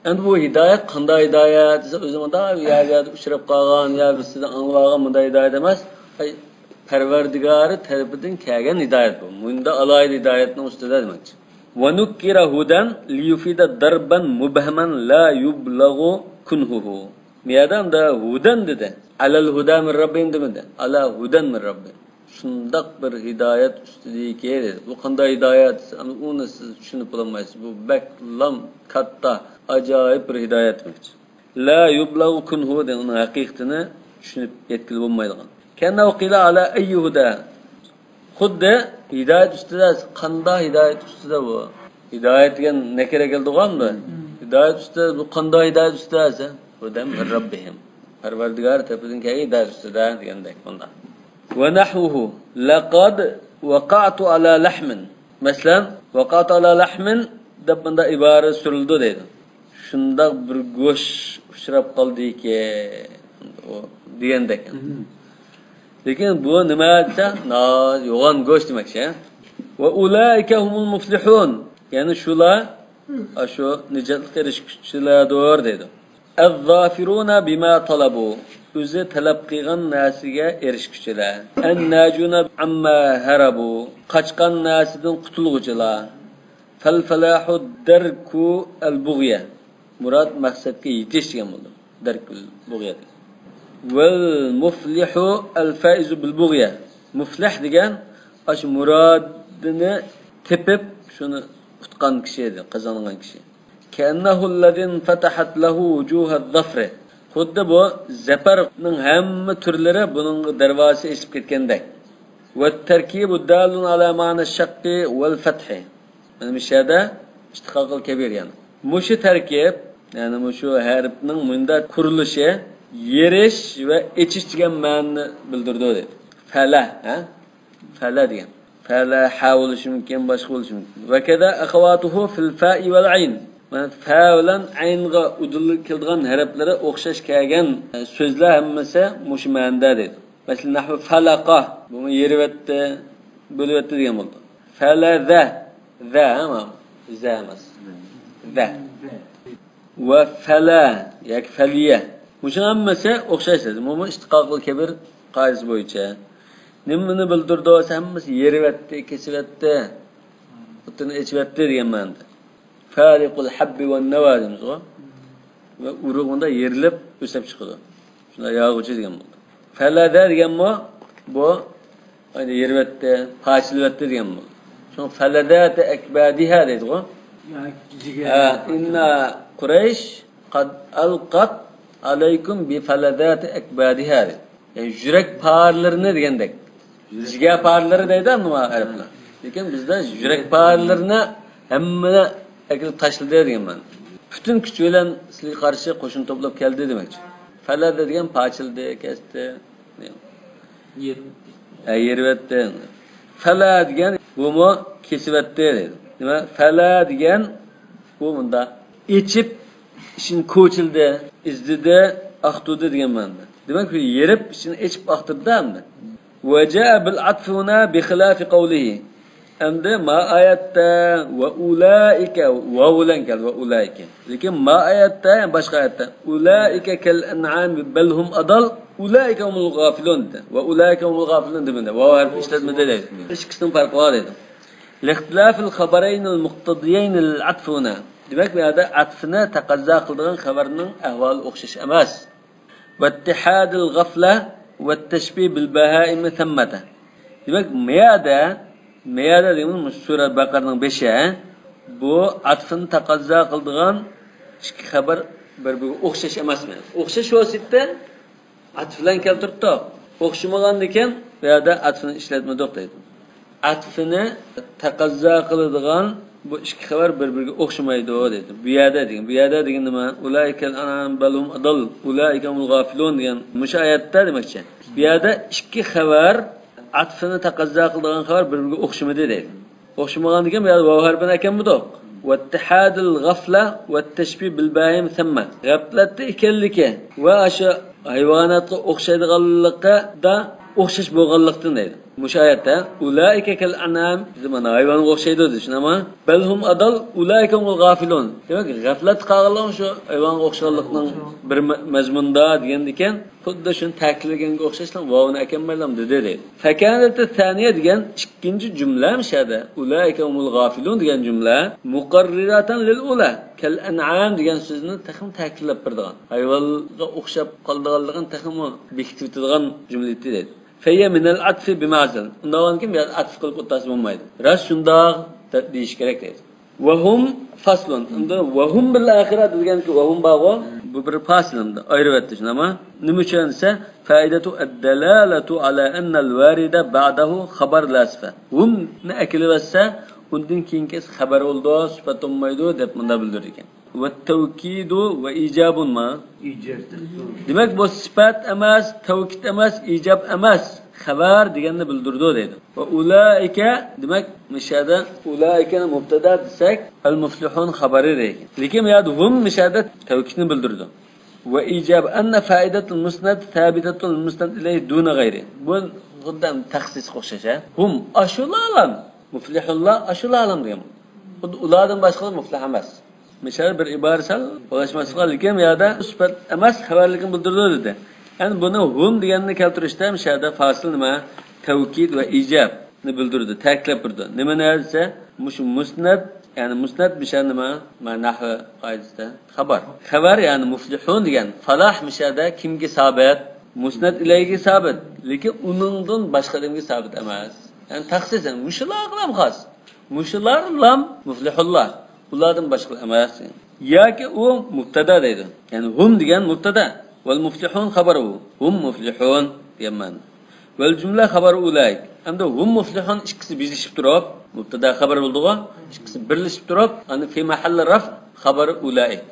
ئەمدى بۇ ھىدايەت قانداق ھىدايەت دېسە، ئۆزى مۇنداق يا بۇ يەردە ئۇچراپ قالغان، يا بىرسىدىن ئاڭلىۋالغان مۇنداق ھىدايەت ئەمەس. ئەي، پەرۋەردىگارى تەرىپىدىن كەلگەن ھىدايەت بۇ. مۇندا ئالاھىدە ھىدايەتنىڭ ئۈستىدە دېمەكچى. ونكر هدى ليفيد ضربا مبهما لا يبلغ كنهه. بۇ يەردە ئەمدى ھۇدەن دېدى. ئەلەل ھۇدە مىن رەببىھىم دېمىدى. ئەلا ھۇدەن مىن رەببىھىم. شۇنداق بىر ھىدايەت ئۈستىدىكى دېدى. بۇ قانداق ھىدايەت؟ ئەمدى ئۇنى سىز چۈشىنىپ بولالمايسىز. بۇ بەكلا كاتتا، ئاجايىپ بىر ھىدايەت دېمەكچى. لا يبلغ كنهه دېگەن ئۇنىڭ ھەقىقىتىنى چۈشىنىپ يەتكىلى بولمايدىغان. كأنه قيل على أي هدى. خۇددى ھىدايەت ئۈستىدە، قانداق ھىدايەت ئۈستىدە بۇ؟ ھىدايەت دېگەن نەكىرە كەلدىغۇ ئەمدى. ھىدايەت ئۈستىدە، بۇ قانداق ھىدايەت ئۈستىدە دېسە، ھۇدەن مىن رەببىھىم. پەرۋەردىگار تەرىپىدىن كەلگەن ھىدايەت ئۈستىدە دېگەندەك بۇنداق. ونحوه لقد وقعت على لحم. مەسىلەن، وقعت على لحم دەپ بۇنداق ئىبارە سۈرۈلىدۇ دەيدۇ. شۇنداق بىر گۆش ئۇچراپ قالدىكى، ئۇ دېگەندەك. لېكىن بۇ نېمە دېسە، نا-، يوغان گۆش دېمەكچى. وأولئك هم المفلحون. يەنى شۇلار، ئاشۇ نىجاتلىققا ئېرىشكۈچىلەردۇر دەيدۇ. الظافرون بما طلبوا. ئۆزى تەلەپ قىلغان نەرسىگە ئېرىشكۈچىلەر. الناجون عما هربوا. قاچقان نەرسىدىن قۇتۇلغۇچىلار. فالفلاح درك البغية. مۇراد مەقسەتكە يېتىش دېگەن بولىدۇ. درك البغية دېگەن. والمفلح الفائز بالبغية. مۇفلىھ دېگەن ئاشۇ مۇرادىنى تېپىپ، شۇنى ئۇتقان كىشى، قازانغان كىشى. كأنه الذي انفتحت له وجوه الظفر. خۇددى بۇ زەپەرنىڭ ھەممە تۈرلىرى بۇنىڭغا دەرۋازىسى ئېچىلىپ كەتكەندەك. والتركيب دال على معنى الشق والفتح. مانا مۇشۇ يەردە ئىشتىقاقىل كەبىر يەنى. مۇشۇ تەركىب، يەنى مۇشۇ ھەرپنىڭ مۇنداق قۇرۇلۇشى يېرىش ۋە ئېچىش دېگەن مەنىنى بىلدۈرىدۇ دەيدۇ. فەلە، ھە؟ فەلە دېگەن. فەلە، ھە بولۇشى مۇمكىن، باشقا بولۇشى مۇمكىن. وكذا أخواته في الفاء والعين. مانا فە بىلەن ئەينغا ئۇدۇل كېلىدىغان ھەرپلىرى ئوخشاش كەلگەن، ئە، سۆزلەر ھەممىسى مۇشۇ مەنىدە دەيدۇ. مەسىلەن، نەھۋۇ فەلەقە، بۇمۇ يېرىۋەتتى، بۆلۈۋەتتى دېگەن بولىدۇ. فەلەزە، زە، ھە، مانا زە ئەمەس. زە. ۋە فەلە ياكى فەلىيە. مۇشۇ ھەممىسى ئوخشاش سۆز. بۇمۇ ئىشتىقاقىل كەبىر قائىدىسى بويىچە. نېمىنى بىلدۈرىدۇ دېسە، ھەممىسى يېرىۋەتتى، كېسىۋەتتى، ئوتىنى ئېچىۋەتتى دېگەن مەنىدە. فالق الحب والنوى دەيمىزغۇ. ۋە ئۇرۇق مۇنداق يېرىلىپ ئۆسۈپ چىقىدۇ. شۇنداق ياغۇچى دېگەن بولدى. فەلەزە دېگەنمۇ بۇ، ئەنە يېرىۋەتتى، پارچىلىۋەتتى دېگەن بولدى. شۇڭا فەلەزەتە ئەكبادىھا دەيدىغۇ. يا، جىگەر. ھە، ئىننا قۇرەيش قەد ئەلقەت ئەلەيكۇم بىفەلەزەتە ئەكبادىھا دەيدۇ. يەنى يۈرەك پارىلىرىنى دېگەندەك. جىگەر پارىلىرى دەيدۇ ئەمدى مانا ئەرەبلەر. لېكىن بىزدە يۈرەك پارىلىرىنى ھەممىنى ئەكېلىپ تاشلىدى دېگەن مەنىدە. پۈتۈن كۈچى بىلەن سىلىگە قارشى قوشۇن توپلاپ كەلدى دېمەكچى. فەلەزە دېگەن پارچىلىدى، كەستى. يېرىۋەتتى. ھە، يېرىۋەتتى. فەلە دېگەن بۇمۇ كېسىۋەتتى دەيدۇ. دېمەك، فەلە دېگەن بۇ مۇنداق ئېچىپ، ئىچىنى كوچىلىدى، ئىزدىدى، ئاقتۇردى دېگەن مەنىدە. دېمەك، بۇ يېرىپ، ئىچىنى ئېچىپ ئاقتۇردى ئەمدى. وجاء بالعطف هنا بخلاف قوله. ئەمدى ما ئايەتتە ۋە ئۇلائىكە، ۋاۋ بىلەن كەلدى، ۋە ئۇلائىكە. لېكىن ما ئايەتتە، باشقا ئايەتتە، ئۇلائىكە كەل ئەنئام بەل ھۇم ئەدەل، ئۇلائىكە ھۇمۇل غافىلۇن دېدى. ۋە ئۇلائىكە ھۇمۇل غافىلۇن دېمىدى. ۋاۋ ھەرپى ئىشلەتمىدى دەيدۇ. ئىككىسىنىڭ پەرقى بار دەيدۇ. لاختلاف الخبرين المقتضيين للعطف هنا. دېمەك، بۇ يەردە ئەتفنى تەقەززا قىلىدىغان خەۋەرنىڭ ئەھۋالى ئوخشاش ئەمەس. واتحاد الغفلة والتشبيه بالبهائم ثمة. دېمەك، مەيەدە، مەيەدە دېگىنىمىز مۇشۇ سۈرە بەقەرىنىڭ بېشى، ھە؟ بۇ ئەتفنى تەقەززا قىلىدىغان ئىككى خەۋەر بىر-بىرىگە ئوخشاش ئەمەسمۇ؟ ئوخشاش ۋاسىتە ئەتف بىلەن كەلتۈرۈپتۇق. ئوخشىمىغاندىكىن، بۇ يەردە ئەتفنى ئىشلەتمىدۇق دەيدۇ. ئەتفنى تەقەززا قىلىدىغان بۇ ئىككى خەۋەر بىر-بىرىگە ئوخشىمايدۇ دەيدۇ. بۇ يەردە دېگەن، بۇ يەردە دېگەن نېمە؟ ئۇلائىكەل ئەنئام بەل ھۇم ئەدەل، ئۇلائىكە ھۇمۇل غافىلۇن دېگەن مۇشۇ ئايەتتە دېمەكچى. بۇ يەردە ئىككى خەۋەر، ئەتفنى تەقەززا قىلىدىغان خەۋەر بىر-بىرىگە ئوخشىمىدى دەيدۇ. ئوخشىمىغاندىكىن بۇ يەردە ۋاۋ ھەرپىنى ئەكەلمىدۇق. واتحادىل غەفلە ۋەتتەشبىھ بىل بەھائىم سەممە. غەپلەتتە ئىكەنلىكى ۋە ئاشۇ ھايۋاناتقا ئوخشايدىغانلىقىدا ئوخشاش بولغانلىقتىن دەيدۇ. مۇشۇ ئايەتتە «ئۇلائىكە كەل ئەنئام» دېدى، مانا ھايۋانغا ئوخشايدۇ دېدى، شۇنداقمۇ؟ «بەل ھۇم ئادال، ئۇلائىكە ھۇمۇل غافىلۇن». دېمەك، غەپلەتتە قالغانلار شۇ ھايۋانغا ئوخشىغانلىقنىڭ بىر مە-، مەزمۇندا دېگەندىكىن، خۇددى شۇنى تەكىتلىگەنگە ئوخشاشلا ۋاۋنى ئەكەلمەيلا دېدى، دېدى. فەكانەتۇ سانىيە دېگەن ئىككىنچى جۈملە مۇشۇ يەردە. «ئۇلائىكە ھۇمۇل غافىلۇن» دېگەن جۈملە مۇقەررىراتەن لىل ئۇلا كەل ئەنئام دېگەن سۆزنى تېخىمۇ تەكىتلەپ بېرىدىغان، ھايۋانغا ئوخشاپ قالىدىغانلىقىنى تېخىمۇ بېكىتىۋېتىدىغان جۈملە ئىدى، دەيدۇ. فهي من العطف بمعزل. ئۇنداق بولغاندىكىن بۇ يەردە ئەتىپ قىلىپ ئولتۇرسا بولمايدۇ. راست شۇنداق دەپ دېيىش كېرەك دەيدۇ. وهم فصل. ئەمدى وهم بىل ئاخىرە دېگەنكى، وهم بارغۇ، بۇ بىر پاسىل ئەمدى. ئايرىۋەتتى شۇنداقمۇ؟ نېمە ئۈچۈن دېسە، فائدة الدلالة على أن الوارد بعده خبر لا صفة. ھۇمنى ئەكېلىۋەتسە، ئۇندىن كېيىنكى خەۋەر بولىدۇ، سۈپەت بولمايدۇ دەپ مۇنداق بىلدۈرىدىكەن. ۋەتتەۋكىدۇ ۋە ئىجابۇن ما. دېمەك، بۇ سۈپەت ئەمەس، تەۋكىد ئەمەس، ئىجاب ئەمەس، خەۋەر دېگەننى بىلدۈرىدۇ دەيدۇ. ۋە ئۇلائىكە، دېمەك، مۇشۇ يەردە ئۇلائىكەنى مۇبتەدا دېسەك، ئەل مۇفلىھۇن خەۋىرى دەيدۇ. لېكىن بۇ يەردە ھۇم مۇشۇ يەردە تەۋكىدنى بىلدۈرىدۇ. ۋە ئىجاب ئەننە فائىدەتۇل مۇسنەد سابىتەتۇل مۇسنەد ئىلەيھى دۇنە غەيرى. بۇ خۇددى تەخسىسقا ئوخشاش، ھە؟ ھۇم، ئاشۇلالام، مۇفلىھۇنلار ئاشۇلالام دېگەن. خۇددى ئۇلاردىن باشقىلار مۇفلىھ ئەمەس. مىسال بىر ئىبارە سەل قولاشماسلىق، لېكىن بۇ يەردە سۈپەت ئەمەس، خەۋەرلىكنى بىلدۈرىدۇ دېدى. يەنى بۇنى ھۇم دېگەننى كەلتۈرۈشتە مۇشۇ يەردە فاسىل نېمە؟ تەۋكىد ۋە ئىجابنى بىلدۈرىدۇ، تەكىتلەپ بېرىدۇ. نېمىنى دېسە، مۇشۇ مۇسنەد، يەنى مۇسنەد مۇشۇ نېمە؟ مانا نەھۋ قائىدىسىدە خەۋەر. خەۋەر، يەنى مۇفلىھۇن دېگەن، فالاھ مۇشۇ يەردە كىمگە سابىت؟ مۇسنەد ئىلەيگە سابىت. لېكىن ئۇنىڭدىن باشقا ئادەمگە سابىت ئەمەس. يەنى تەخسىس، يەنى مۇشۇلارغىلا خاس. مۇشۇلارلام مۇفلىھۇنلار. ئۇلاردىن باشقىلار ئەمەس. ياكى ئۇ مۇبتەدا دەيدۇ. يەنى ھۇم دېگەن مۇبتەدا. ۋەل مۇفلىھۇن خەبەرۇ. ھۇم مۇفلىھۇن دېگەن مەنە. ۋەل جۈملە خەبەرۇ ئۇلائىك. ئەمدى ھۇم مۇفلىھۇن ئىككىسى بىرلىشىپ تۇرۇپ، مۇبتەدا خەبەر بولدىغۇ، ئىككىسى بىرلىشىپ تۇرۇپ، ئەنە في محل رفع خبر أولئك.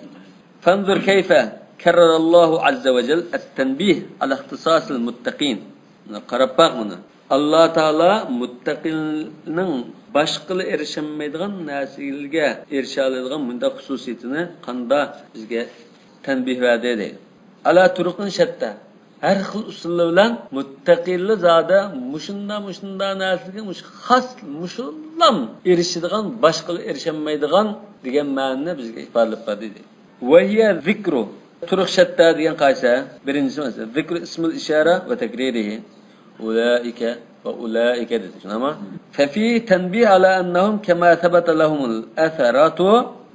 فانظر كيف كرر الله عز وجل التنبيه على اختصاص المتقين. مانا قاراپ باق مانا. ئاللا تائالا مۇتتەقىننىڭ باشقىلار ئېرىشەلمەيدىغان نەرسىلەرگە ئېرىشەلەيدىغان مۇنداق خۇسۇسىيىتىنى قاندا بىزگە تەنبىھ بەردى دەيدۇ. ئالا تۇرۇقىن شەتتە. ھەر خىل ئۇسۇللار بىلەن مۇتتەقىنلار زادى مۇشۇنداق، مۇشۇنداق نەرسىلەرگە مۇشۇ خاس، مۇشۇلام ئېرىشىدىغان، باشقىلار ئېرىشەلمەيدىغان دېگەن مەنىنى بىزگە ئىپادىلەپ بەردى دەيدۇ. ۋەھىيە زىكرۇ. تۇرۇق شەتتە دېگەن قايسى؟ بىرىنچىسى مەسىلەن، زىكرۇ ئىسمىل ئىشارە ۋە تەكرىرىھى. ئۇلائىكە ۋە ئۇلائىكە دېدى. شۇنداقمۇ؟ ففيه تنبيه على أنهم كما ثبت لهم الأثرة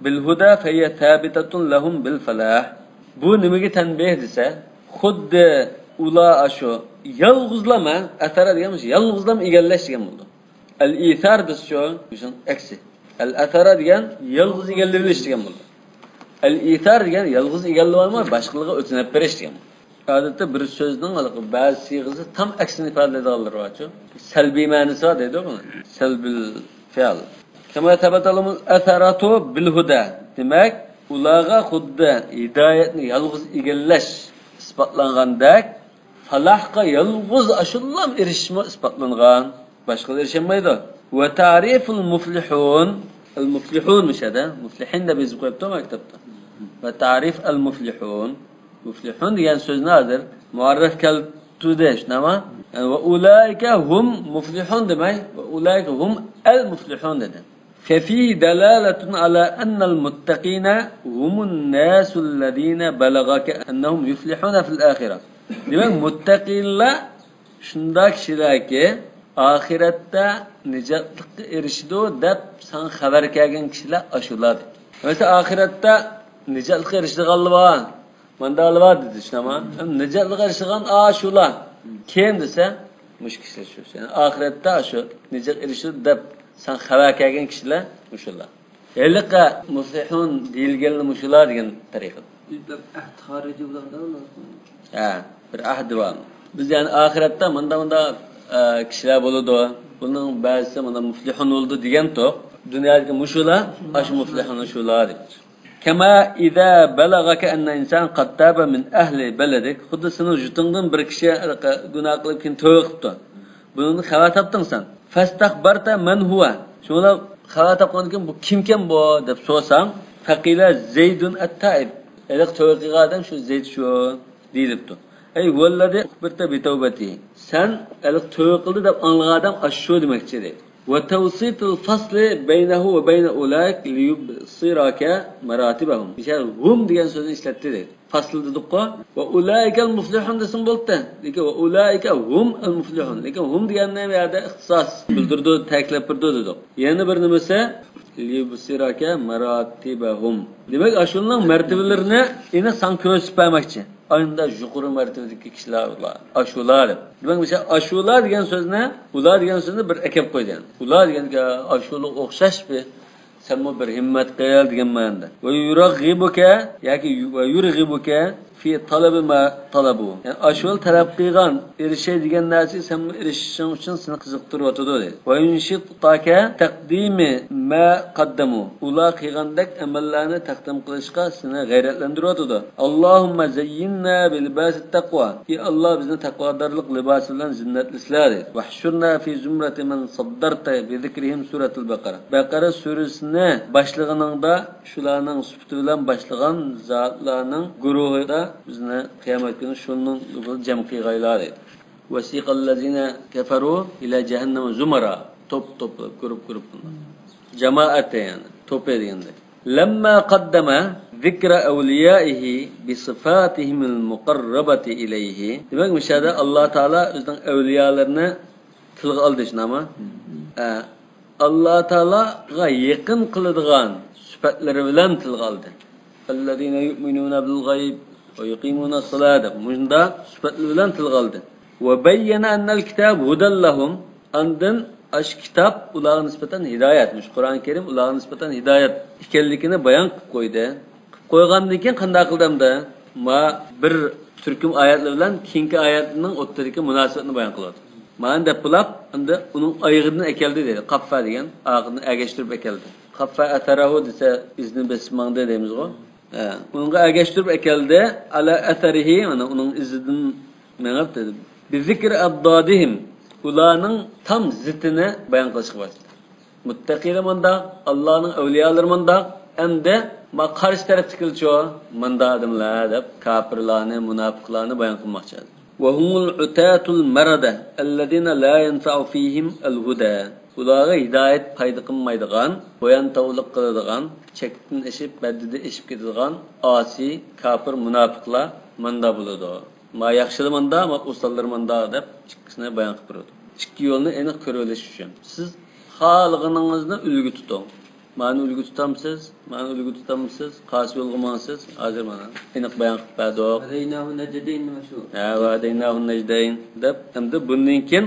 بالهدى فهي ثابتة لهم بالفلاح. بۇ نېمىگە تەنبىھ دېسە، خۇددى ئۇلار ئاشۇ يالغۇزلام، ھە، ئەسەرە دېگەن مۇشۇ يالغۇزلام ئىگىلەش دېگەن بولىدۇ. ئەل ئىسار دېسىچۇ، مۇشۇنىڭ ئەكسى. ئەل ئەسەرە دېگەن يالغۇز ئىگىلىۋېلىش دېگەن بولىدۇ. ئەل ئىسار دېگەن يالغۇز ئىگىلىۋالماي، باشقىلارغا ئۆتۈنۈپ بېرىش دېگەن بولىدۇ. ئادەتتە بىر سۆزنىڭ ھېلىقى بەزى سىيغىسى تام ئەكسىنى ئىپادىلەيدىغانلىرى بارچۇ. سەلبىي مەنىسى بار دەيدۇ بۇنى. سەلبىل فېئىل. كما ثبت لهم الأثرة بالهدى. دېمەك، ئۇلارغا خۇددى ھىدايەتنى يالغۇز ئىگىلەش ئىسپاتلانغاندەك، پالاھقا يالغۇز ئاشۇلام ئېرىشىشمۇ ئىسپاتلانغان. باشقىلار ئېرىشەلمەيدۇ. وتعريف المفلحون، ئەل مۇفلىھۇن مۇشۇ يەردە، مۇفلىھىن دەپ يېزىپ قويۇپتۇ مەكتەپتە. وتعريف المفلحون، مۇفلىھۇن دېگەن سۆزنى ھازىر مۇئەررەف كەلتۈردى، شۇنداقمۇ؟ يەنى وأولئك هم مفلحون دېمەي، وأولئك هم المفلحون دېدى. ففيه دلالة على أن المتقين هم الناس الذين بلغك أنهم يفلحون في الآخرة. دېمەك، مۇتتەقىنلار شۇنداق كىشىلەركى، ئاخىرەتتە نىجاتلىققا ئېرىشىدۇ دەپ ساڭا خەۋەر كەلگەن كىشىلەر ئاشۇلار. مەسىلەن، ئاخىرەتتە نىجاتلىققا ئېرىشىدىغانلار بار، مانداقلار بار دېدى، شۇنداقمۇ؟ نىجاتلىققا ئېرىشىدىغان ئاشۇلار. كىم دېسە، مۇشۇ كىشىلەر شۇ. يەنى ئاخىرەتتە شۇ نىجاتقا ئېرىشىدۇ دەپ ساڭا خەۋەر كەلگەن كىشىلەر مۇشۇلار. ھېلىقى مۇفلىھۇن دېيىلگەنلەر مۇشۇلار دېگەن تەرىقىدە. بىر ئەھد خارىجى بولغاندا، ھە، بىر ئەھدى بار. بىز يەنى ئاخىرەتتە مۇنداق، مۇنداق، ئە، كىشىلەر بولىدۇ. بۇنىڭ بەزىسى مۇنداق مۇفلىھۇن بولىدۇ دېگەنتۇق. دۇنيادىكى مۇشۇلار، ئاشۇ مۇفلىھۇن شۇلار دەپ. كما إذا بلغك أن إنسان قد تاب من أهل بلدك. خۇددى سېنىڭ يۇرتۇڭدىن بىر كىشى گۇناھ قىلىپ كېيىن تەۋبە قىپتۇ. بۇنىڭدىن خەۋەر تاپتىڭ سەن. فاستخبرت من هو. شۇڭا خەۋەر تاپقاندىن كېيىن بۇ كىمكەن بۇ دەپ سورىساڭ، فقيل زيد التائب. ھېلىقى تەۋبە قىلغان ئادەم شۇ زەيد شۇ دېيىلىپتۇ. ئەي ھۇۋەللەزى ئۇخبىرتە بىتەۋبەتىھى. سەن ھېلىقى تۆۋە قىلدى دەپ ئاڭلىغان ئادەم ئاشۇ دېمەكچى ئىدى. ۋە تەۋسىتىل فەسلى بەينەھۇ ۋە بەينە ئۇلائىك لىيۇبسىراكە مەراتىبەھۇم. بىشەر ھۇم دېگەن سۆزنى ئىشلەتتى دېدى. فەسل دېدۇققۇ. ۋە ئۇلائىكەل مۇفلىھۇن دېسىڭ بولدى. لېكىن ۋە ئۇلائىكە ھۇم ئەل مۇفلىھۇن. لېكىن ھۇم دېگەننى بۇ يەردە ئىختىساس بىلدۈرىدۇ، تەكىتلەپ بېرىدۇ دېدۇق. يەنە بىر نېمىسى، لىيۇبسىراكە مەراتىبەھۇم. دېمەك، ئاشۇلارنىڭ مەرتىبىلىرىنى ئېنىق ساڭا كۆرسىتىپ بەرمەكچى. ئانداق يۇقىرى مەرتىبىدىكى كىشىلەر ئۇلار. ئاشۇلار دەپ. دېمەك، مىسال، ئاشۇلار دېگەن سۆزنى، ئۇلار دېگەن سۆزنى بىر ئەكەپ قويدى. ئۇلار دېگەنگە ئاشۇلارغا ئوخشاش بىر، سەنمۇ بىر ھىممەت قىل دېگەن مەنىدە. ۋە يۇرغىبۇكە ياكى ۋە يۇرغىبۇكە في طلب ما طلبوا. يەنى ئاشۇلار تەلەپ قىلغان، ئېرىشەي دېگەن نەرسىگە سەنمۇ ئېرىشىشىڭ ئۈچۈن سېنى قىزىقتۇرۇۋاتىدۇ دەيدۇ. وينشطك تقديم ما قدموا. ئۇلار قىلغاندەك ئەمەللەرنى تەقدىم قىلىشقا سېنى غەيرەتلەندۈرۈۋاتىدۇ. اللهم زينا بلباس التقوى. ئى ئاللا، بىزنى تەقۋادارلىق لىباسى بىلەن زىننەتلىسىلە دەيدۇ. واحشرنا في زمرة من صدرت بذكرهم سورەتۇل بەقەرە. بەقەرە سۈرىسىنى باشلىغىنىڭدا شۇلارنىڭ سۈپىتى بىلەن باشلىغان زاتلارنىڭ گۇرۇھىدا بىزنى قىيامەت كۈنى شۇنىڭ بىلەن جەم قىلغايلا دەيدۇ. وسيق الذين كفروا إلى جهنم زمرا. توپ توپ، گۇرۇپ گۇرۇپ. جامائەت يەنى، توپى دېگەندەك. لما قدم ذكر أوليائه بصفاتهم المقربة إليه. دېمەك، مۇشۇ يەردە ئاللا تائالا ئۆزىنىڭ ئەۋلىيالىرىنى تىلغا ئالدى، شۇنداقمۇ؟ ئە، ئاللا تائالاغا يېقىن قىلىدىغان سۈپەتلىرى بىلەن تىلغا ئالدى. الذين يؤمنون بالغيب ويقيمون الصلاة دەپ مۇشۇنداق سۈپەتلىرى بىلەن تىلغا ئالدى. وبين أن الكتاب هدى لهم. ئاندىن ئاشۇ كىتاب ئۇلارغا نىسبەتەن ھىدايەت، مۇشۇ قۇرئان كەرىم ئۇلارغا نىسبەتەن ھىدايەت ئىكەنلىكىنى بايان قىلىپ قويدى. قىلىپ قويغاندىن كېيىن قانداق قىلدى ئەمدى؟ ما بىر تۈركۈم ئايەتلەر بىلەن كېيىنكى ئايەتنىڭ ئوتتۇرىدىكى مۇناسىۋەتنى بايان قىلىۋاتىدۇ. مانا دەپ بولاپ، ئەمدى ئۇنىڭ ئايىغىدىن ئەكەلدى دەيدۇ. قاففا دېگەن ئايىغىدىن ئەگەشتۈرۈپ ئەكەلدى. قاففا ئەسەرەھۇ دېسە، ئىزىنى بېسىپ ماڭدى دەيمىزغۇ. ھە، ئۇنىڭغا ئەگەشتۈرۈپ ئەكەلدى. ئەلە ئەسەرىھى، مانا ئۇنىڭ ئىزىدىن مېڭىپ دېدى. بىزىكرى ئەبدادىھىم، ئۇلارنىڭ تام زىتىنى بايان قىلىشقا باشلىدى. مۇتتەقىلەر مۇنداق، ئاللانىڭ ئەۋلىيالىرى مۇنداق، ئەمدى ما قارشى تەرەپتىكىلىچۇ مۇنداق ئادەملەر دەپ كاپىرلارنى، مۇناپىقلارنى بايان قىلماقچى. وهم العتاة المردة الذين لا ينفع فيهم الهدى. ئۇلارغا ھىدايەت پايدا قىلمايدىغان، بويان تاۋلىق قىلىدىغان، چەكتىن ئېشىپ، ھەددىدىن ئېشىپ كېتىدىغان ئاسىي، كاپىر، مۇناپىقلار ماندا بولىدۇ. ما ياخشىلار ماندا، ما ئوساللار ماندا دەپ ئىككىسىنى بايان قىلىپ بېرىدۇ. ئىككى يولنى ئېنىق كۆرۈۋېلىش ئۈچۈن. سىز خالىغىنىڭىزنى ئۈلگە تۇتۇڭ. مانى ئۈلگە تۇتامسىز؟ مانى ئۈلگە تۇتامسىز؟ قايسى يولغا ماڭىسىز؟ ھازىر مانا ئېنىق بايان قىلىپ بەردۇق. ھەدەيناھۇ نەجدەين مەشھۇر. ھە، ۋە ھەدەيناھۇ نەجدەين دەپ، ئەمدى بۇندىن كېيىن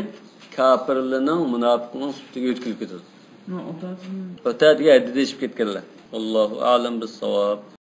كاپىرلارنىڭ، مۇناپىقنىڭ سۈپىتىگە ئۆتكىلى كېتىدۇ. مۇئتەزىلە. ئۆتەدىگە ھەددىدە ئېشىپ كەتكەنلەر. ۋاللاھۇ ئەلەم بىسساۋاب.